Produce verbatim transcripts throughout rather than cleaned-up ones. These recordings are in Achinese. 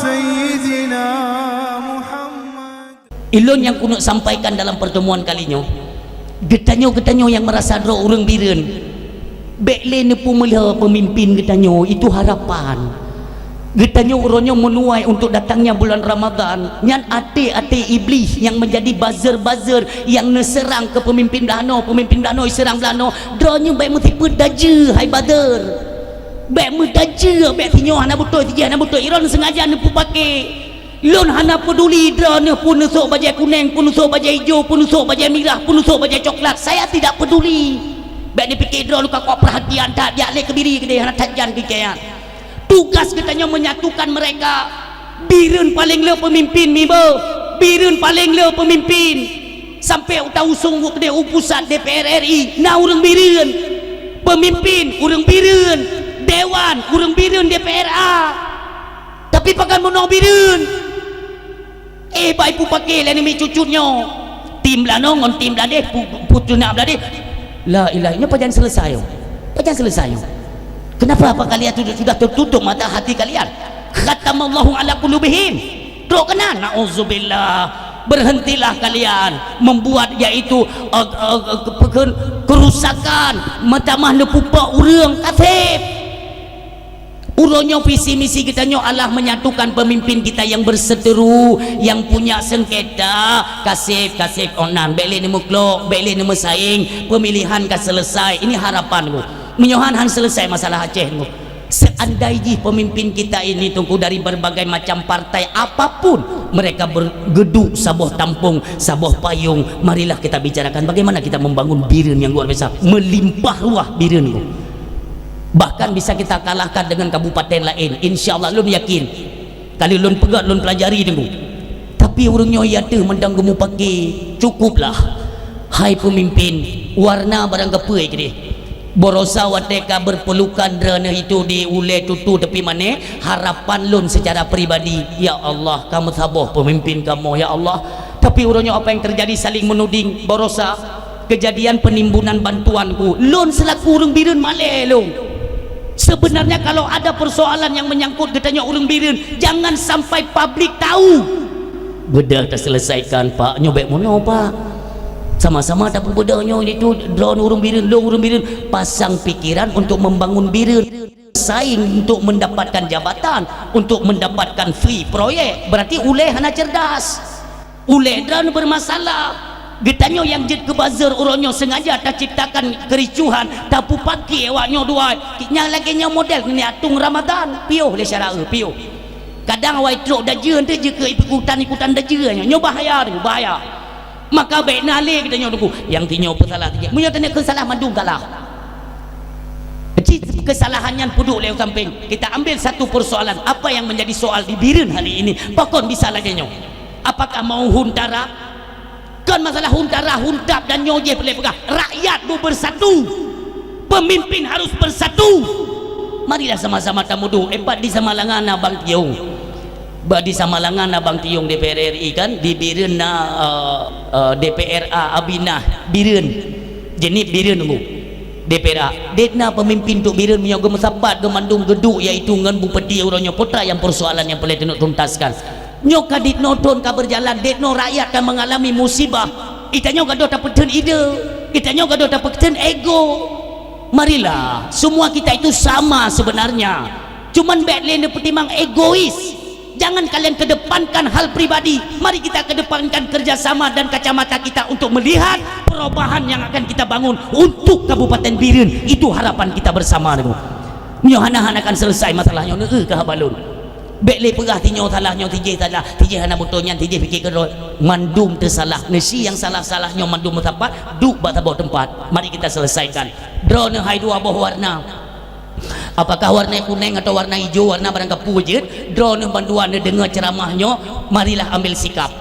سيدنا محمد. Ilôn nyang keuneuk sampaikan dalam pertemuan kali nyoe, geutanyoe-geutanyoe nyang meurasa droe ureuëng Bireuen, bék lé neupeumeuliha peumimpén geutanyoe, itu harapan. Geutanyoe uroe nyoe meunuai untuk datangnya bulan Ramadhan, nyan até-até Iblih nyang meunjadi buzzer-buzzer nyang neuseurang keu peumimpén blaih noe, peumimpén blaih noe iseurang blaih noe. Droeneuh bék meusifeuet dajeue, hai buzzer. Bék meudajeue, bék sinyoe hana beutôi, sijih hana beutôi. Droeneuh seungaja neupeupaké. Lôn hana peuduli droeneuh peuneusok bajée kunéng, peuneusok bajée ijo, peuneusok bajée mirah, peuneusok bajée coklat. Saya tidak peduli. Bék neupiké droeneuh ka kok peurhatian that, jak lé keubiri keudeh, hana that jan keu kayat. Tugas geutanyoe menyatukan mereka. Bireuen paleng le peumimpén mibe, Bireuen paleng le peumimpén. Sampai u tausong u keudeh u pusat D P R R I, na ureuëng Bireuen. Peumimpén ureuëng Bireuen, dewan ureuëng Bireuen D P R A. Tapi pakon meunoe Bireuen? Eh, bai peupaké lé namiet cucut nyoe. Tim blaih noe ngon tim blaih deh, pu-, puteunak blaih deh. La ilaha, nyoe pajan selesai, oh. Pajan selesai, oh. Kenapa apa kalian tu sudah tertutup mata hati kalian? Khatamallahu ala qulubihim. Trok keunan, naudzubillah. Berhentilah kalian membuat yaitu, eh, eh, ke-, ke-, kerusakan, meutamah neupupok ureuëng kafir. Uroe nyoe visi misi geutanyoe adalah menyatukan pemimpin kita yang berseteru, yang punya sengketa, kaseb-kaseb onan, bék lé neumeuklok, bék lé neumeusaing, pemilihan ka selesai. Ini harapan ku. Meunyoe han, han selesai masalah Aceh tu. Seandai jih pemimpin kita ini, Teungku, dari berbagai macam partai apapun, mereka bergedu saboh tampung, saboh payung, marilah kita bicarakan bagaimana kita membangun Bireuen yang luar biasa, melimpah ruah Bireuen tu. Bahkan bisa kita kalahkan dengan kabupaten lain. Insya Allah, lôn yakin. Kali lôn peugah, lôn pelajari Teungku. Tapi ureuëng nyoe ya teuh mantong geumeupaké, cukuplah. Hai pemimpin, warna barang kapeue keudeh. Baroesa watée ka berpelukan droeneuh itu di ulée tutu tepi manéh, harapan lôn secara pribadi, ya Allah, kamu saboh pemimpin kamoe, ya Allah. Tapi uroe nyoe apa yang terjadi, saling menuding, baroesa. Kejadian penimbunan bantuan ku, lôn selaku ureuëng Bireuen malée lôn. Sebenarnya kalau ada persoalan yang menyangkut geutanyoe ureuëng Bireuen, jangan sampai publik tahu. Bedah taselesaikan, Pak. Nyoe bék meunoe, Pak. Sama-sama tapeubeudah nyoe itu droeneuh ureuëng Bireuen, lôn ureuëng Bireuen. Pasang pikiran untuk membangun Bireuen. Saing untuk mendapatkan jabatan, untuk mendapatkan fee proyek. Berarti ulée hana cerdas. Ulée droeneuh bermasalah. Geutanyoe nyang jeuet keu buzzer uroe nyoe sengaja taciptakan kericuhan, tapeupaké awak nyoe dua. Nyang lagée nyoe model ngon atong Ramadan, piôh lé syara, piôh. Kadang awai trok dajeue teuh jeuet keu ikutan-ikutan dajeue nyoe. Nyoe bahaya teuh, bahaya. Maka bék na lé geutanyoe Teungku. Nyang tinyoe peusalah teuh. Meunyoe tanyoe keu salah mandum salah. Cit kesalahan nyan peuduek lé sampéng. Kita ambil satu persoalan. Apa yang menjadi soal di Bireuen hari ini? Pakon bisa lagée nyoe? Apakah mau huntara? Kon masalah huntara, huntap dan nyoe jih peureulée peugah. Rakyat bu bersatu. Pemimpin harus bersatu. Marilah sama-sama tamudu. Epat di Samalanga na Bang Tiong. Ba di Samalanga na Bang Tiong D P R R I kan, di Bireuen na, eh, eh, D P R A Abinah Bireuen. Jeunib Bireuen Teungku. D P R A. Dek na pemimpin untuk Bireuen meunyoe geumeusapat geumandum geuduek, yaitu ngon bupati uroe nyoe, peue nyang persoalan nyang peureulée tuntaskan. Nyoe ka dit noe thon ka berjalan, dit noe rakyat ka mengalami musibah. Geutanyoe gadoh tapeutheun ide, geutanyoe gadoh tapeutheun ego. Marilah, semua kita itu sama sebenarnya. Cuman bék lé neupeutimang egois. Jangan kalian kedepankan hal pribadi. Mari kita kedepankan kerjasama dan kacamata kita untuk melihat perubahan yang akan kita bangun untuk Kabupaten Bireuen. Itu harapan kita bersama, Teungku. Nyoe hana-hana akan selesai masalah nyoe, neueu keu haba lôn. Bék lé peugah tinyoe salah, nyoe tijih salah, tijih hana beutôi nyan, tijih pike keudroe. Mandum teusalah. Neusi nyang salah-salah nyoe mandum meusapat, duek bak saboh teumpat. Mari kita selesaikan. Droeneuh hai dua boh warna. Apakah warna kunéng atau warna ijo, warna barang kapeue jeuet, droeneuh bandua neudeungoe ceuramah nyoe, marilah ambil sikap.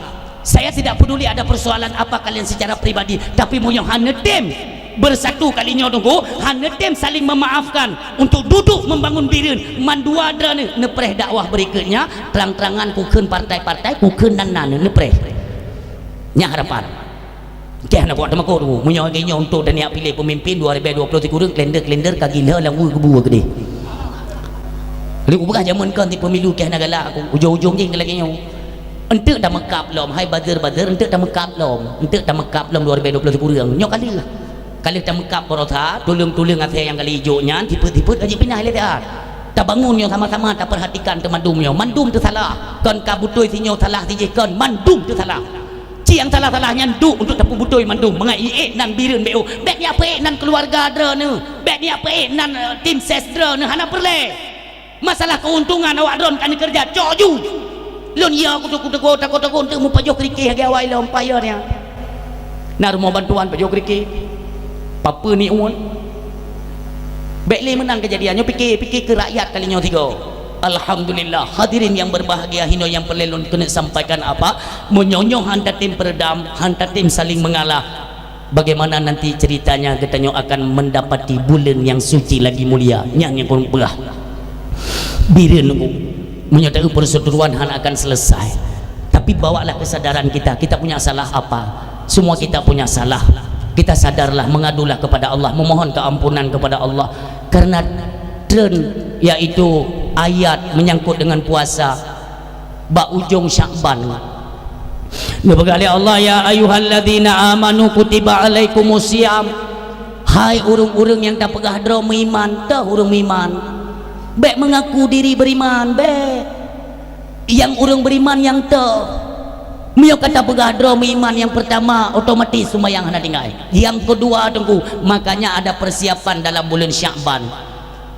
Saya tidak peduli ada persoalan apa kalian secara pribadi, tapi meunyoe hana tem bersatu kali nyoe Teungku, hana tem saling memaafkan untuk duduk membangun Bireuen, mandua droeneuh neupreh dakwah berikutnya, terang-terangan kukheun partai-partai, kukheun nan-nan neupreh. Nyan harapan. Keh na buat teumakot tu. Meunyoe lagée nyoe untuk dan yak piléh pemimpin dua ribu dua puluh tiga ureuëng, kalender-kalender ka gila lam wue keubua keudeh. Lé ubah jameun kon di pemilu keh na galak aku, ujong-ujong jih lagèe nyoe. Enteuk tameukab lom, hai buzzer-buzzer, enteuk tameukab lom. Enteuk tameukab lom dua ribu dua puluh sikureueng. Nyoe ka lheueh. Ka lheueh tameukab baroesa, tuleueng-tuleueng asèe nyang ka lheueh ijok nyan, tipet-tipet ka jipinah lé siat. Tabangun nyoe sama-sama, tapeurhatikan teumandum nyoe. Mandum teusalah. Kon ka beutôi sinyoe salah sijih kon, mandum teusalah. Ci nyang salah-salah nyan duek untuk tapeubeutôi mandum. Mangat ié nan Bireuen B O. Bèk nyak peuék nan keuluwarga droeneuh. Bèk nyak peuék nan, eh, tim ses droeneuh. Hana peureulèe. Masalah keuntungan awak droen ka neukeureuja, cok ju. Lôn ya kutu-kutu takot-takot untuk meupajoh keurikeh lagèe awai lom payah nyan. Na rumoh bantuan pajoh keurikeh. Papeue ni uwan? Bèk lé meunan keujadian nyoe, pike, pike keu rakyat kali nyoe sigoe. Alhamdulillah, hadirin yang berbahagia, hino nyang peureulèe lôn keuneuk sampaikan apa? Meunyoe nyoe han tatem peureudam, han tatem saling mengalah, bagaimana nanti ceritanya geutanyoe akan mendapati buleuen nyang suci lagi mulia? Nyan nyang kureueng peugah. Bireuen nunggu. Meunyoe taeu persekutuan hana akan selesai. Tapi bawalah kesadaran kita. Kita punya salah apa? Semua kita punya salah. Kita sadarlah, mengadulah kepada Allah, memohon keampunan kepada Allah. Karena tren, yaitu ayat menyangkut dengan puasa bak ujong Syakban. Neupeugah lé Allah, "Ya ayyuhalladzina amanu kutiba alaikumusiyam." Hai ureueng-ureueng nyang tapeugah droe meuiman, toh ureueng meuiman. Bèk mengaku diri beriman, bèk. Nyang ureueng beriman nyang toh. Meunyoe ka tapeugah droe meuiman, nyang peurtama, otomatis seumayang hana tinggai. Nyang keudua, Teungku, makanya ada persiapan dalam buleuen Syakban.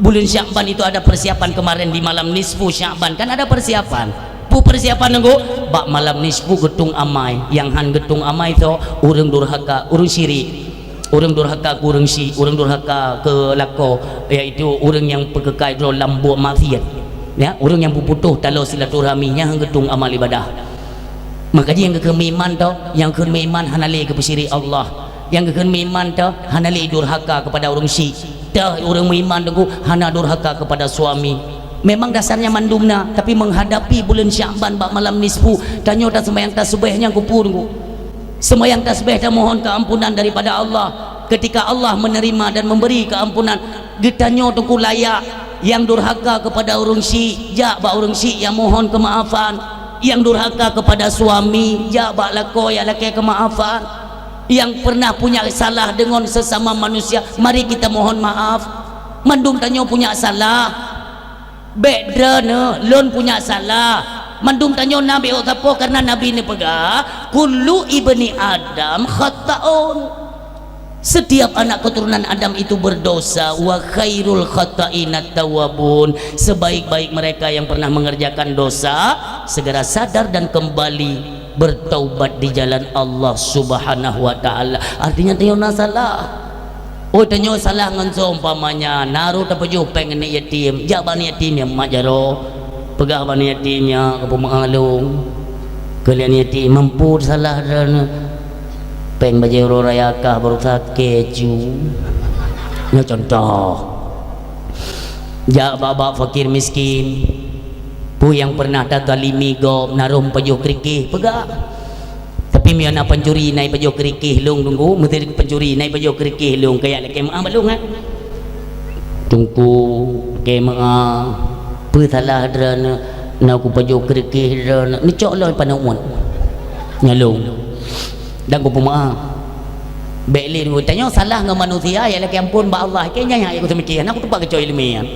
Buleuen Syakban itu ada persiapan kemarin di malam nisfu Syakban, kan ada persiapan. Peue persiapan, Teungku? Bak malam nisfu geutueng amai. Nyang han geutueng amai toh, ureueng durhaka, ureueng syirik. Ureueng durhaka keu ureueng syiek, ureueng durhaka keu lakoe, yaitu ureueng nyang peukeukai droe lam buet maksiat. Ya, ureueng nyang peuputôh taloe silaturahmi, nyan han geutueng amal ibadah. Maka jih nyang geukheun meuiman toh, nyang kheun meuiman hana lé geupeusirik Allah. Nyang geukheun meuiman toh, hana lé durhaka keupada ureueng syiek. Toh ureueng meuiman, Teungku, hana durhaka keupada suami. Memang dasarnya mandum na, tapi menghadapi buleuen Syakban bak malam nisfu, tanyoe taseumayang tasbeh nyang keupeue, Teungku? Seumayang tasbeh tamohon keuampunan daripada Allah. Ketika Allah menerima dan memberi keampunan, geutanyoe, Teungku, layak. Nyang durhaka keupada ureueng syiek, jak bak ureueng syiek nyang mohon keumaafan. Nyang durhaka keupada suami, jak bak lakoe nyang lakèe keumaafan. Nyang pernah punya salah deungon sesama manusia, mari kita mohon maaf. Mandum tanyoe punya salah. Bèk droeneuh, lôn punya salah. Mandum tanyoe na beusapeue, karena Nabi neupeugah, "Kullu ibni Adam khatta'un." Setiap anak keturunan Adam itu berdosa, "Wa khairul khatta'inat tawwabun." Sebaik-baik mereka yang pernah mengerjakan dosa, segera sadar dan kembali bertaubat di jalan Allah Subhanahu wa Ta'ala. Artinya, tanyoe na salah. Oh, tanyoe salah ngon soe, umpamanya, na rot tapajoh péng aneuk yatim, jak bak aneuk yatim nyang mat jaroe, peugah bak aneuk yatim nyan, "Keupeue meu'ah lôn." Keu lé aneuk yatim, "Mampu salah droeneuh. Péng bajèe uroe raya kah baru sakét ju." Nyoe contoh. Jak bak-bak fakir miskin. Peue nyang pernah tazalimi gob, na rot pajoh keurikeh, peugah. Tapi meunyoe na pancuri na jipajoh keurikeh lôn, Teungku, meusti pancuri na jipajoh keurikeh lôn, kajak lakèe meu'ah bak lôn, eh. "Teungku, lakèe meu'ah, peue salah droeneuh, na kupajoh keurikeh droeneuh." Neucok lom paneuk muet. Nyan lôn. Dan kupeumeu'ah. Bèk lé, Teungku, tanyoe salah ngon manusia, ya lakèe amphon bak Allah. Keu nyan nyang kuteumikir, hana kutupat keucok ileumèe nyan.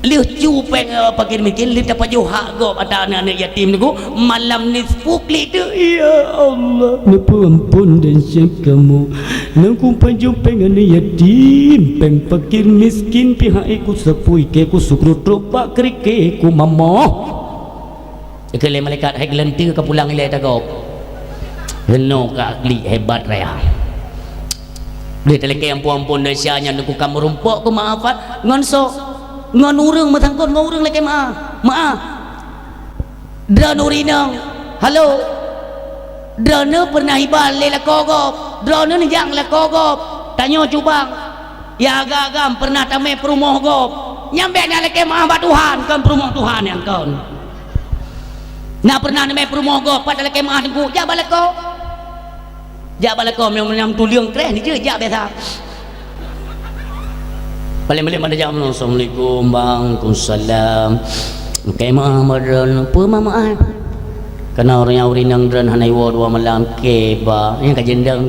Lheueh cu péng, eh, fakir miskin, lheueh tapajoh hak gob ata aneuk-aneuk yatim, Teungku, malam nisfu klik tu, "Ya Allah, neupeuamphon desya kamoe. Na kupajoh péng aneuk yatim, péng fakir miskin, pih han ék kusapui, keu kusukru trok bak keurikeh kumamoh." Keu lé malaikat, "Hai geulanteue ka pulang ilèe tagob." Heunoe ka klik hebat raya. Lheueh talakèe amphon-amphon desya nyan, Teungku, ka meurumpok keumaafan ngon soe? Ngon ureueng, meusangkot ngon ureueng lakèe meu'ah. Meu'ah. Droeneuh ureueng inong, halo. Droeneuh pernah iba lé lakoe gob. Droeneuh neujak lakoe gob. Tanyoe cubang. Ya agam-agam pernah tamè peurumoh gob. Nyan bèk na lakèe meu'ah bak Tuhan, kon peurumoh Tuhan nyan kon. Na pernah neumè peurumoh gob, pat talakèe meu'ah, Teungku, jak bak lakoe. Jak bak lakoe, meunyoe, meunyoe tuleueng kreh, neujeuet jak biasa. Paléng-paléng pada jam, "Assalamualaikum, Bang." "Waalaikumsalam." "Keu meu'ah bak droeneuh." "Peue meu'ah?" "Kana ureueng nyang ureueng inong droeneuh hana iwoe dua malam, keba." Nyang ka jeuet dong.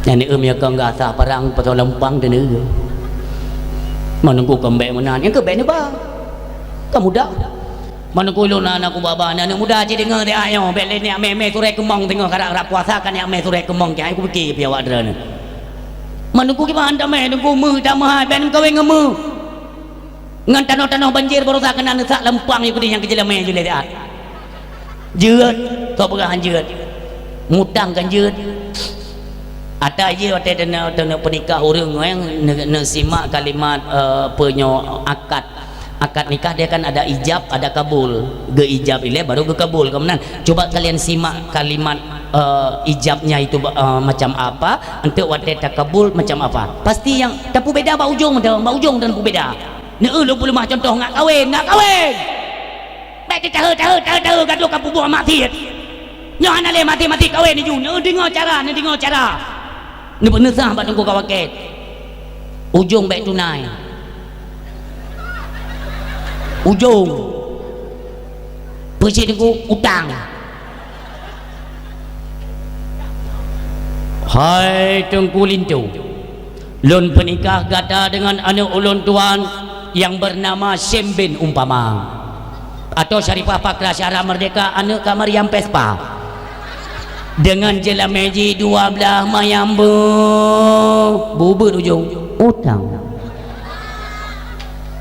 Nyang neu'eum ya kong gata parang, pasoe leumpang teuh neu'eum. Meunungku keu bèk meunan, nyang keu bèk neuba. Ka mudah. Meunungku lôn na aneuk baba, aneuk muda cit deungoe di ayong, bèk lé neuk mè-mè surèe keumong teungoh karap-karap puasa, ka neuk mè surèe keumong, keu hai kupike pih awak droeneuh. Meunungku kiban tamè, nungku meuh tameuhai, bèk neumeukawen ngon meuh. Ngon tanoh-tanoh banjir barosa keunan neusak leumpang yue keudeh nyang keu jeulamè jih lé siat. Jeuet, kok peugah han jeuet. Mutang kan jeuet. Ata jih watèe teuneuk, teuneuk peunikah ureueng, eh, neu-, neusimak kalimat, eh, peue nyoe, akad. Akad nikah dia kan ada ijab, ada kabul. Geuijab ilèe, baru geukabul. Ka meunan, coba kalian simak kalimat, eh, ijabnya itu, eh, macam apa, enteuk watèe takabul macam apa. Pasti nyang tapubeda bak ujong tu, bak ujong tu tapubeda. Neu lôn peuleumah contoh ngat kawen, ngat kawen. Bèk teucahe-cahe, cahe-cahe gadoh ka peubuet maksiet. Nyoe hana lé maté-maté kawen laju. Neudeungoe cara, neudeungoe cara. Neupeuneusah bak teungku ka wakèe. Ujong bèk tunai. Ujong. Peue cit teungku, utang. Hai Teungku Linto, lôn peunikah gata deungon aneuk ulôn tuan nyang beunama Syembin umpama. Atau Syarifah Pakra Syahra Merdeka, aneuk Kak Maryam Vespa. Deungon jeulamè jih dua blaih mayam beuh. Bubet ujong. Utang.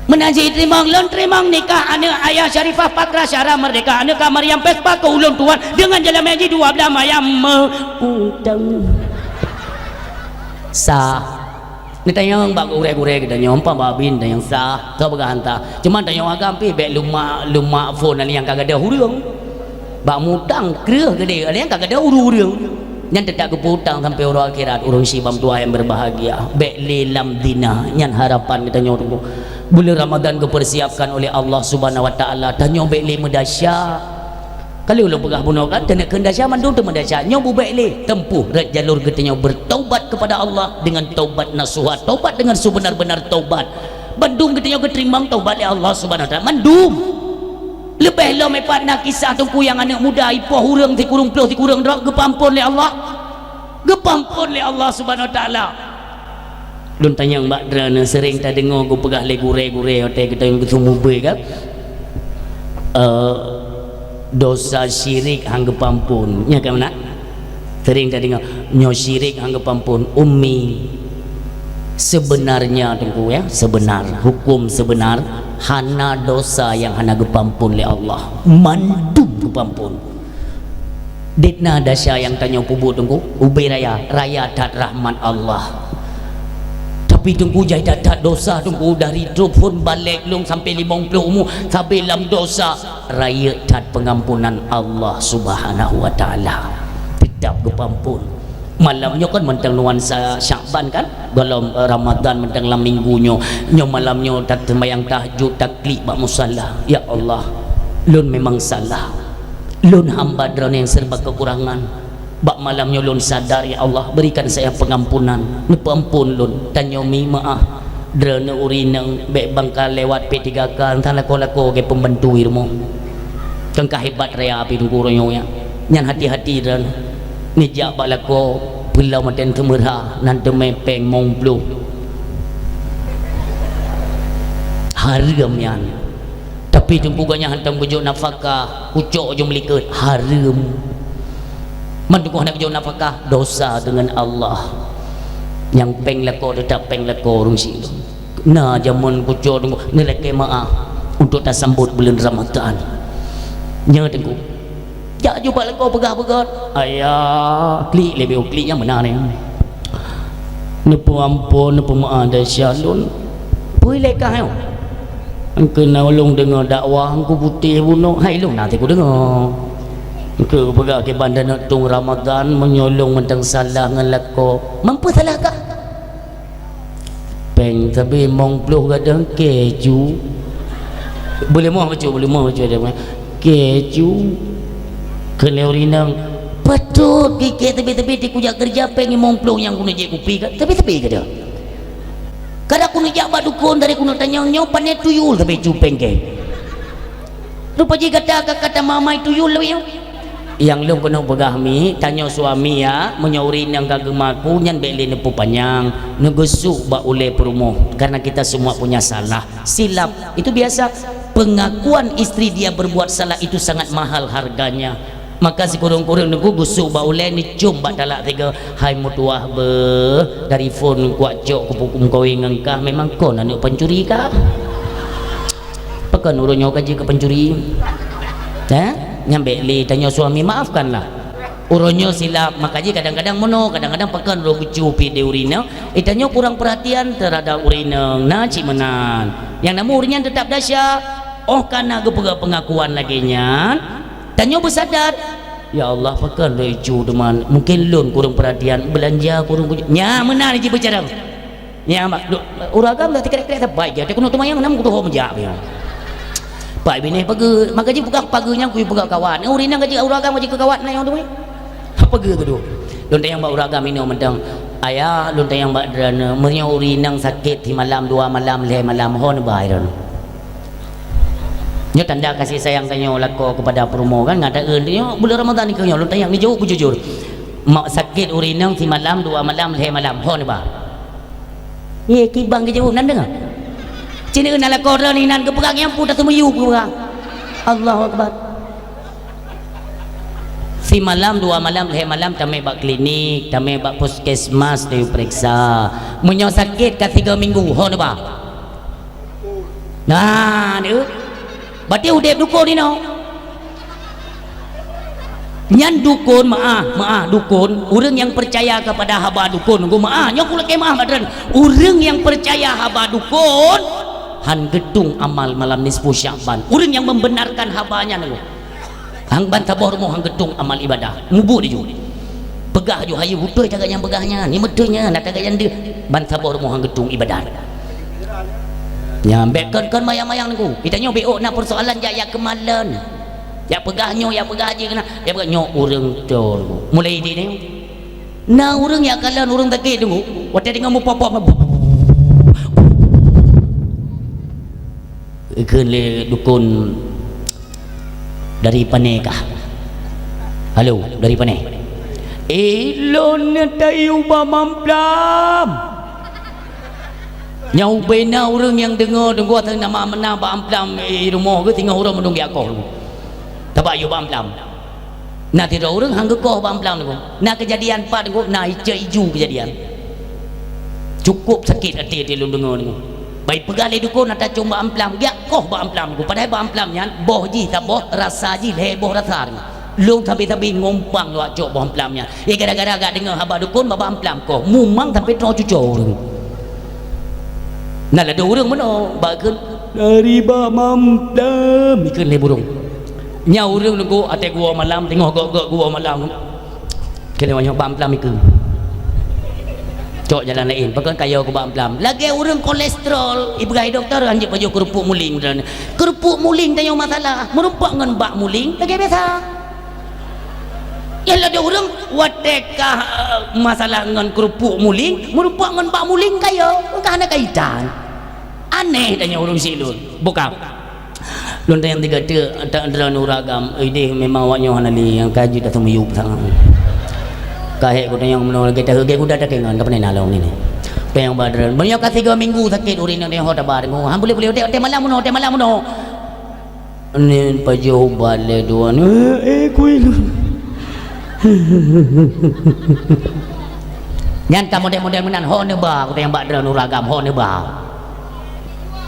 Meunan jih teurimong, lôn teurimong nikah aneuk ayah Syarifah Pakra Syahra Merdeka, aneuk Kak Maryam Vespa keu ulôn tuan, deungon jeulamè jih dua blaih mayam meuh. Utang. Sah. Neutanyong bak gurèe-gurèe geutanyoe, empat bak bin tanyong sah, ka peugah han sah. Cuma tanyong agam pih bèk lumak, lumak phon nyang ka gadôh ureueng. Bak mutang kreueh geude, nyang ka gadôh ureueng. Nyan teutap geupeu utang sampoe uroe akhirat, ureueng syiek bang tuha nyang berbahagia. Bèk lé lam zina, nyan harapan geutanyoe teungku. Buleuen Ramadhan geupeusiapkan oleh Allah Subhanahu wa Taala, tanyoe bèk lé meudasya. Ka lheueh lôn peugah bunoe kan, keuneuk kheun dasya mandum teuma dasya. Nyoe bubèk lé, tempuh rot jalur geutanyoe bertaubat kepada Allah dengan taubat nasuha, taubat dengan sebenar-benar taubat. Bandum geutanyoe geuteurimong taubat lé Allah Subhanahu wa Taala. Mandum. Leubeh lom ipat na kisah teungku nyang aneuk muda ipoh ureueng sikureueng ploh sikureueng droe geupeuampon lé Allah. Geupeuampon lé Allah Subhanahu wa Taala. Lôn tanyong bak droeneuh, seuring tadeungoe geupeugah lé gurèe-gurèe watèe geutanyoe geuseumeubeuet kan? Eh, dosa syirik han geupeuampon. Nyan ka meunan? Seuring tadeungoe, nyoe syirik han geupeuampon. Ummi, seubeunarnya teungku ya, seubenar, huköm seubenar, hana dosa nyang hana geupeuampon lé Allah. Mandum geupeuampon. Dit na dasya nyang tanyoe peubuet teungku, ubé raya, raya that rahmat Allah. Tapi teungku jai that-that dosa teungku, dari trôh phon balek lôn sampoe limong ploh umu, sabe lam dosa, rayeuk that peungampunan Allah Subhanahu wa Taala. Teutap geupeuampon. Malam nyoe kan mantong nuansa Syakban kan? Gohlom, eh, Ramadhan mantong lam minggu nyoe. Nyoe malam nyoe that seumayang tahajud, taklik bak musala. Ya Allah, lôn memang salah. Lôn hamba Droeneuh nyang serba kekurangan. Bak malam nyoe lôn sadar, ya Allah, berikan saya pengampunan. Neupeuampon lôn, tanyoe mi meu'ah. Droeneuh ureueng inong bèk bangka lewat P tiga K, entah lakoe-lakoe lagèe pembantu i rumoh. Kan ka hebat raya api teungku uroe nyoe nyan. Nyan hati-hati droeneuh. Neujak bak lakoe, peulom ateueh teumeurah, nan teumè pèng limong ploh. Hareuem nyan. Tapi teungku gobnyan hantom geujok nafakah, kucok jeuem likot, hareuem. Man teungku hana geujok nafakah, dosa deungon Allah. Nyang pèng lakoe teutap pèng lakoe ureueng syiek. Na jameun kucok teungku, neulakèe meu'ah untuk tasambot buleuen Ramadhan. Nyoe teungku. Jak jumpa lakoe peugah-peugah. Ayah, klik leubeh klik nyang meunan nyan. Neupeuampon, neupeumeu'ah desya lôn. Peue lé kah nyoe? Engkeu na ulôn deungoe dakwah, engkeu putéh bunoe, hai lôn na teuk kudeungoe. Engkeu peugah kiban dan tueng Ramadhan, meunyoe lôn mantong salah ngon lakoe. Mampu salah kah? Pèng sabe limong ploh gadang keju. Boleh moh bacut, boleh moh bacut dia. Keju. Keu lé ureueng inong. Patôt keu kèe teubi-teubi di kujak keureuja pèng limong ploh nyang keuneuk jép kupi ka. Teubi-teubi ka dia. Kada keuneuk jak bak dukon, dari keuneuk tanyong nyoe pané tuyul sabe cupeng keh. Rupa jih gata ka kata mamai tuyul lawét nyoe. Nyang lôn keuneuk peugah mi, tanyoe suami ya, meunyoe ureueng inong ka geumaku nyan bék lé neupeupanyang, neugeusuk bak ulée peurumoh, karena kita semua punya salah, silap. Itu biasa. Pengakuan istri dia berbuat salah itu sangat mahal harganya. Maka sikureueng-kureueng teungku geusuk bak ulée, neucom bak talak tiga, "Hai meutuwah beuh, dari phon kuak cok kupu-, meukawen ngon kah, memang kon aneuk pancuri kah?" Pakon ureueng nyoe ka jeuet keu pancuri? Hah? Nyan bék lé tanyoe suami, maafkanlah. Ureueng nyoe silap, maka jih kadang-kadang meunoe, kadang-kadang pakon ureueng geucue pih di ureueng inong, eh, tanyoe kurang perhatian terhadap ureueng inong, na cit meunan. Nyang namun ureueng nyan teutap desya, óh ka na geupeugah pengakuan lagée nyan, tanyoe beusadar, "Ya Allah, pakon lôn icu teuma, mungken lôn kureueng peurhatian, beulanja kureueng kuju-," nyan meunan jih beucarông. Nyan bak, ureueng agam dah teukrek-krek sabai jih, teuh keuneuk teumayang nam kutohom jak nyan. Pai binéh pageue, maka jih peugah pageue nyang kui peugah kawat. Ureueng inong ka jeuet ureueng agam ka jeuet keu kawat na nyang teumé. Pageue keudua. Lôn tanyong bak ureueng agam inoe mantong, "Ayah," lôn tanyong bak droeneuh, "meunyoe ureueng inong sakét simalam, dua malam, lhée malam, ho neuba droeneuh?" Nyoe tanda kasih sayang tanyoe lakoe keupada peurumoh kan, ngat taeun tanyoe buleuen Ramadhan nikeue nyoe, lôn tanyong neujaweueb beujujur. Mak sakét ureueng inong simalam, dua malam, lhée malam, ho neuba? Ye, kibang geujaweueb nan deungoe. Cit na lakoe droeneuh inan geupeugah nyang pu taseumeuyu geupeugah. Allahu Akbar. Simalam, dua malam, lhée malam tamé bak klinik, tamé bak puskesmas tayue peuriksa. Meunyoe sakét ka tiga minggu, ho neuba? Nah, nyoe. Berarti udeb dukon inoe. Nyan dukon, meu'ah, meu'ah, dukon. Ureueng nyang peucaya keupada haba dukon, nunggu meu'ah. Nyoe kulakée meu'ah bak droeneuh. Ureueng nyang peucaya haba dukon, han geutueng amal malam nisfu Sya'ban. Ureueng nyang membenarkan haba nyan, nunggu. Hang ban saboh rumoh hang geutueng amal ibadah. Mubuet laju. Peugah laju, "Hayeue beutôi tagak nyang peugah nyan, nyoe beutôi nyan, na tagak nyang deuh." Ban saboh rumoh hang geutueng ibadah. Nyan, bék kon-kon mayang-mayang nunggu. Geutanyoe bék ôk na peusoalan jak yak keumalon. Yak peugah nyoe, yak peugah jih keunan. Yak peugah nyoe ureueng tho. Mulai di nyoe. Na ureueng yak kalon ureueng sakét nunggu. Watée deungoe mupop-pop. Ikheun lé dukon, "Dari pane kah?" "Halo, dari pane?" "Ilôn neutayue ba Mamplam." Nyang ubena ureueng nyang deungoe, deungoe asai nama meunan ba Amplam, eh, rumoh geuh singoh uroe meudong jak koh. Taba yue ba Amplam. Na sidroe ureueng han geukoh ba Amplam nyoe. Na keujadian pat nyoe, na icok iju keujadian. Cukup sakét até lôn deungoe nyoe. Bai peugah lé dukon ata com ba Amplam, geujak koh ba Amplam nyoe. Padahai ba Amplam nyan boh jih saboh, rasa jih lhée boh rasa nyoe. Lôn sabe-sabe ngumpang lôn cok boh Amplam nyan. Eh, gara-gara gak deungoe haba dukon ba Amplam koh, mumang sampai troh cucoe ureueng. Na ladôm ureueng meunoe, bak kheun, "Dari ba Mamplam," ikheun lé burông. Nyan ureueng nunggu até gua malam, teungoh gok-gok gua malam. Keuneuk nyoe ba Amplam ikheun. Cok jalan laén, pakon kayo keu ba Amplam. Lagée ureueng kolesterol, ipeugah dokto, hanjeuet pajoh keurupuk muling. Keurupuk muling tanyoe masalah, meurumpok ngon bak muling, lagée biasa. Nyan ladôm ureueng watée ka, eh, masalah ngon keurupuk muling, meurumpok ngon bak muling kayo, ka hana kaitan. Aneh tanyoe ureueng syiek lôn. Buka. Lôn tanyong tiga teuk, tak droeneuh ureueng agam, ideh memang awak nyoe hana lé, nyang ka jeuet taseumiyueb sangat. Ka hék kutanyong meunoe lagée tahe, lagée kuda takengon, ka pane na lom ni. Tanyong bak droeneuh. Meunyoe ka tiga minggu sakét ureueng inong, ho taba deungoe. Han bulée-bulée, watée, watée malam meunoe, watée malam meunoe. Nyan pajoh ubat lé dua nyoe, eh, kui lôn. Nyan ka model-model meunan, ho neuba, kutanyong bak droeneuh ureueng agam, ho neuba.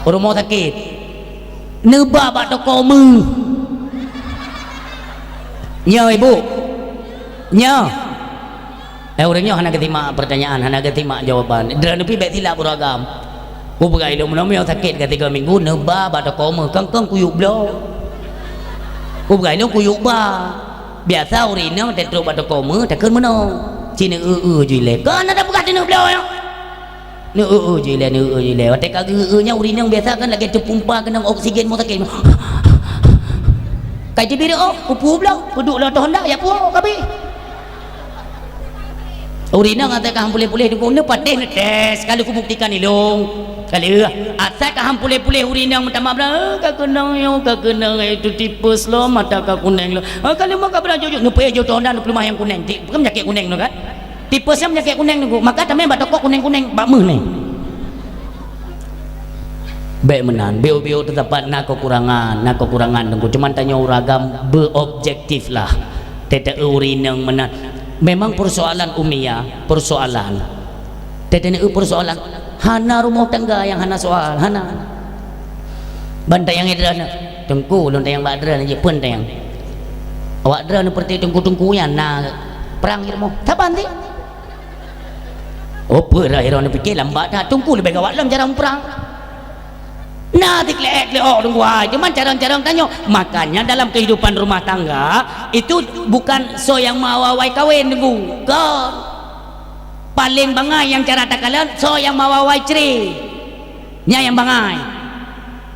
Rumoh sakét. Neuba bak toko meuh. Nyoe, Ibu. Nyoe. Eh, ureueng nyoe hana geusimak peurtanyaan, hana geusimak jawaban. Droeneuh pih bék silap ureueng agam. Kupeugah ilôn meunoe, meunyoe sakét ka tiga minggu, neuba bak toko meuh, kong-kong kuyueb bloe. Kupeugah ilôn kuyueb ba. Biasa ureueng inong tatrok bak toko meuh, takheun meunoe. Ci neu-eu-eu ju ilée. Kon na tapeugah teuneuk bloe nyoe. Neu-eu-eu ju ilée, neu-eu-eu ju ilée. Watée ka geu-eu nyan ureueng inong biasa kan lagée teupumpa keunong oksigen meuh sakét. Ka jibiri, oh, kupu bloe, peuduek lam toh honda, ya puwoe, ka bih. Ureueng inong asai ka han puléh-puléh Teungku, neupatéh neutés, ka lheueh kubuktikan ilong. Ka lheueh, asai ka han puléh-puléh ureueng inong meutamah bra, "Eh, ka keunong nyoe, ka keunong, eh, itu tipes lom, mata ka kunéng lom." Eh, ka lheueh meuka bra jujur, neupeuék jeuet toh na neupeuleumah nyang kunéng. Ti-, bukan peunyakét kunéng tu kan? Tipes nyan peunyakét kunéng Teungku. Maka tamé bak toko kunéng-kunéng, bak méuh nyan. Bék meunan, biôh-biôh teusapat na keukurangan, na keukurangan Teungku. Cuman tanyoe ureueng agam beuobjektif lah. Teuteue ureueng inong meunan. Memang persoalan Ummi ya, persoalan. Teuteue persoalan. Hana rumoh tangga nyang hana soal, hana. Ban tanyong droeneuh, Teungku, lôn tanyong bak droeneuh, jeuet peue tanyong. Awak droeneuh peureuté teungku-teungku nyan na prang di rumoh. Saban cit. Oh, peue dah droeneuh pike lambat that. Teungku leubeh gawat lom cara muprang. Na dikleuk-kleuk Teungku ai, cuman carông-carông tanyoe. Makanya dalam kehidupan rumah tangga itu bukan soe nyang meuawai-awai kawin Teungku. Kon. Paléng bangai nyang cara takalon soe nyang meuawai-awai cre. Nyan nyang bangai.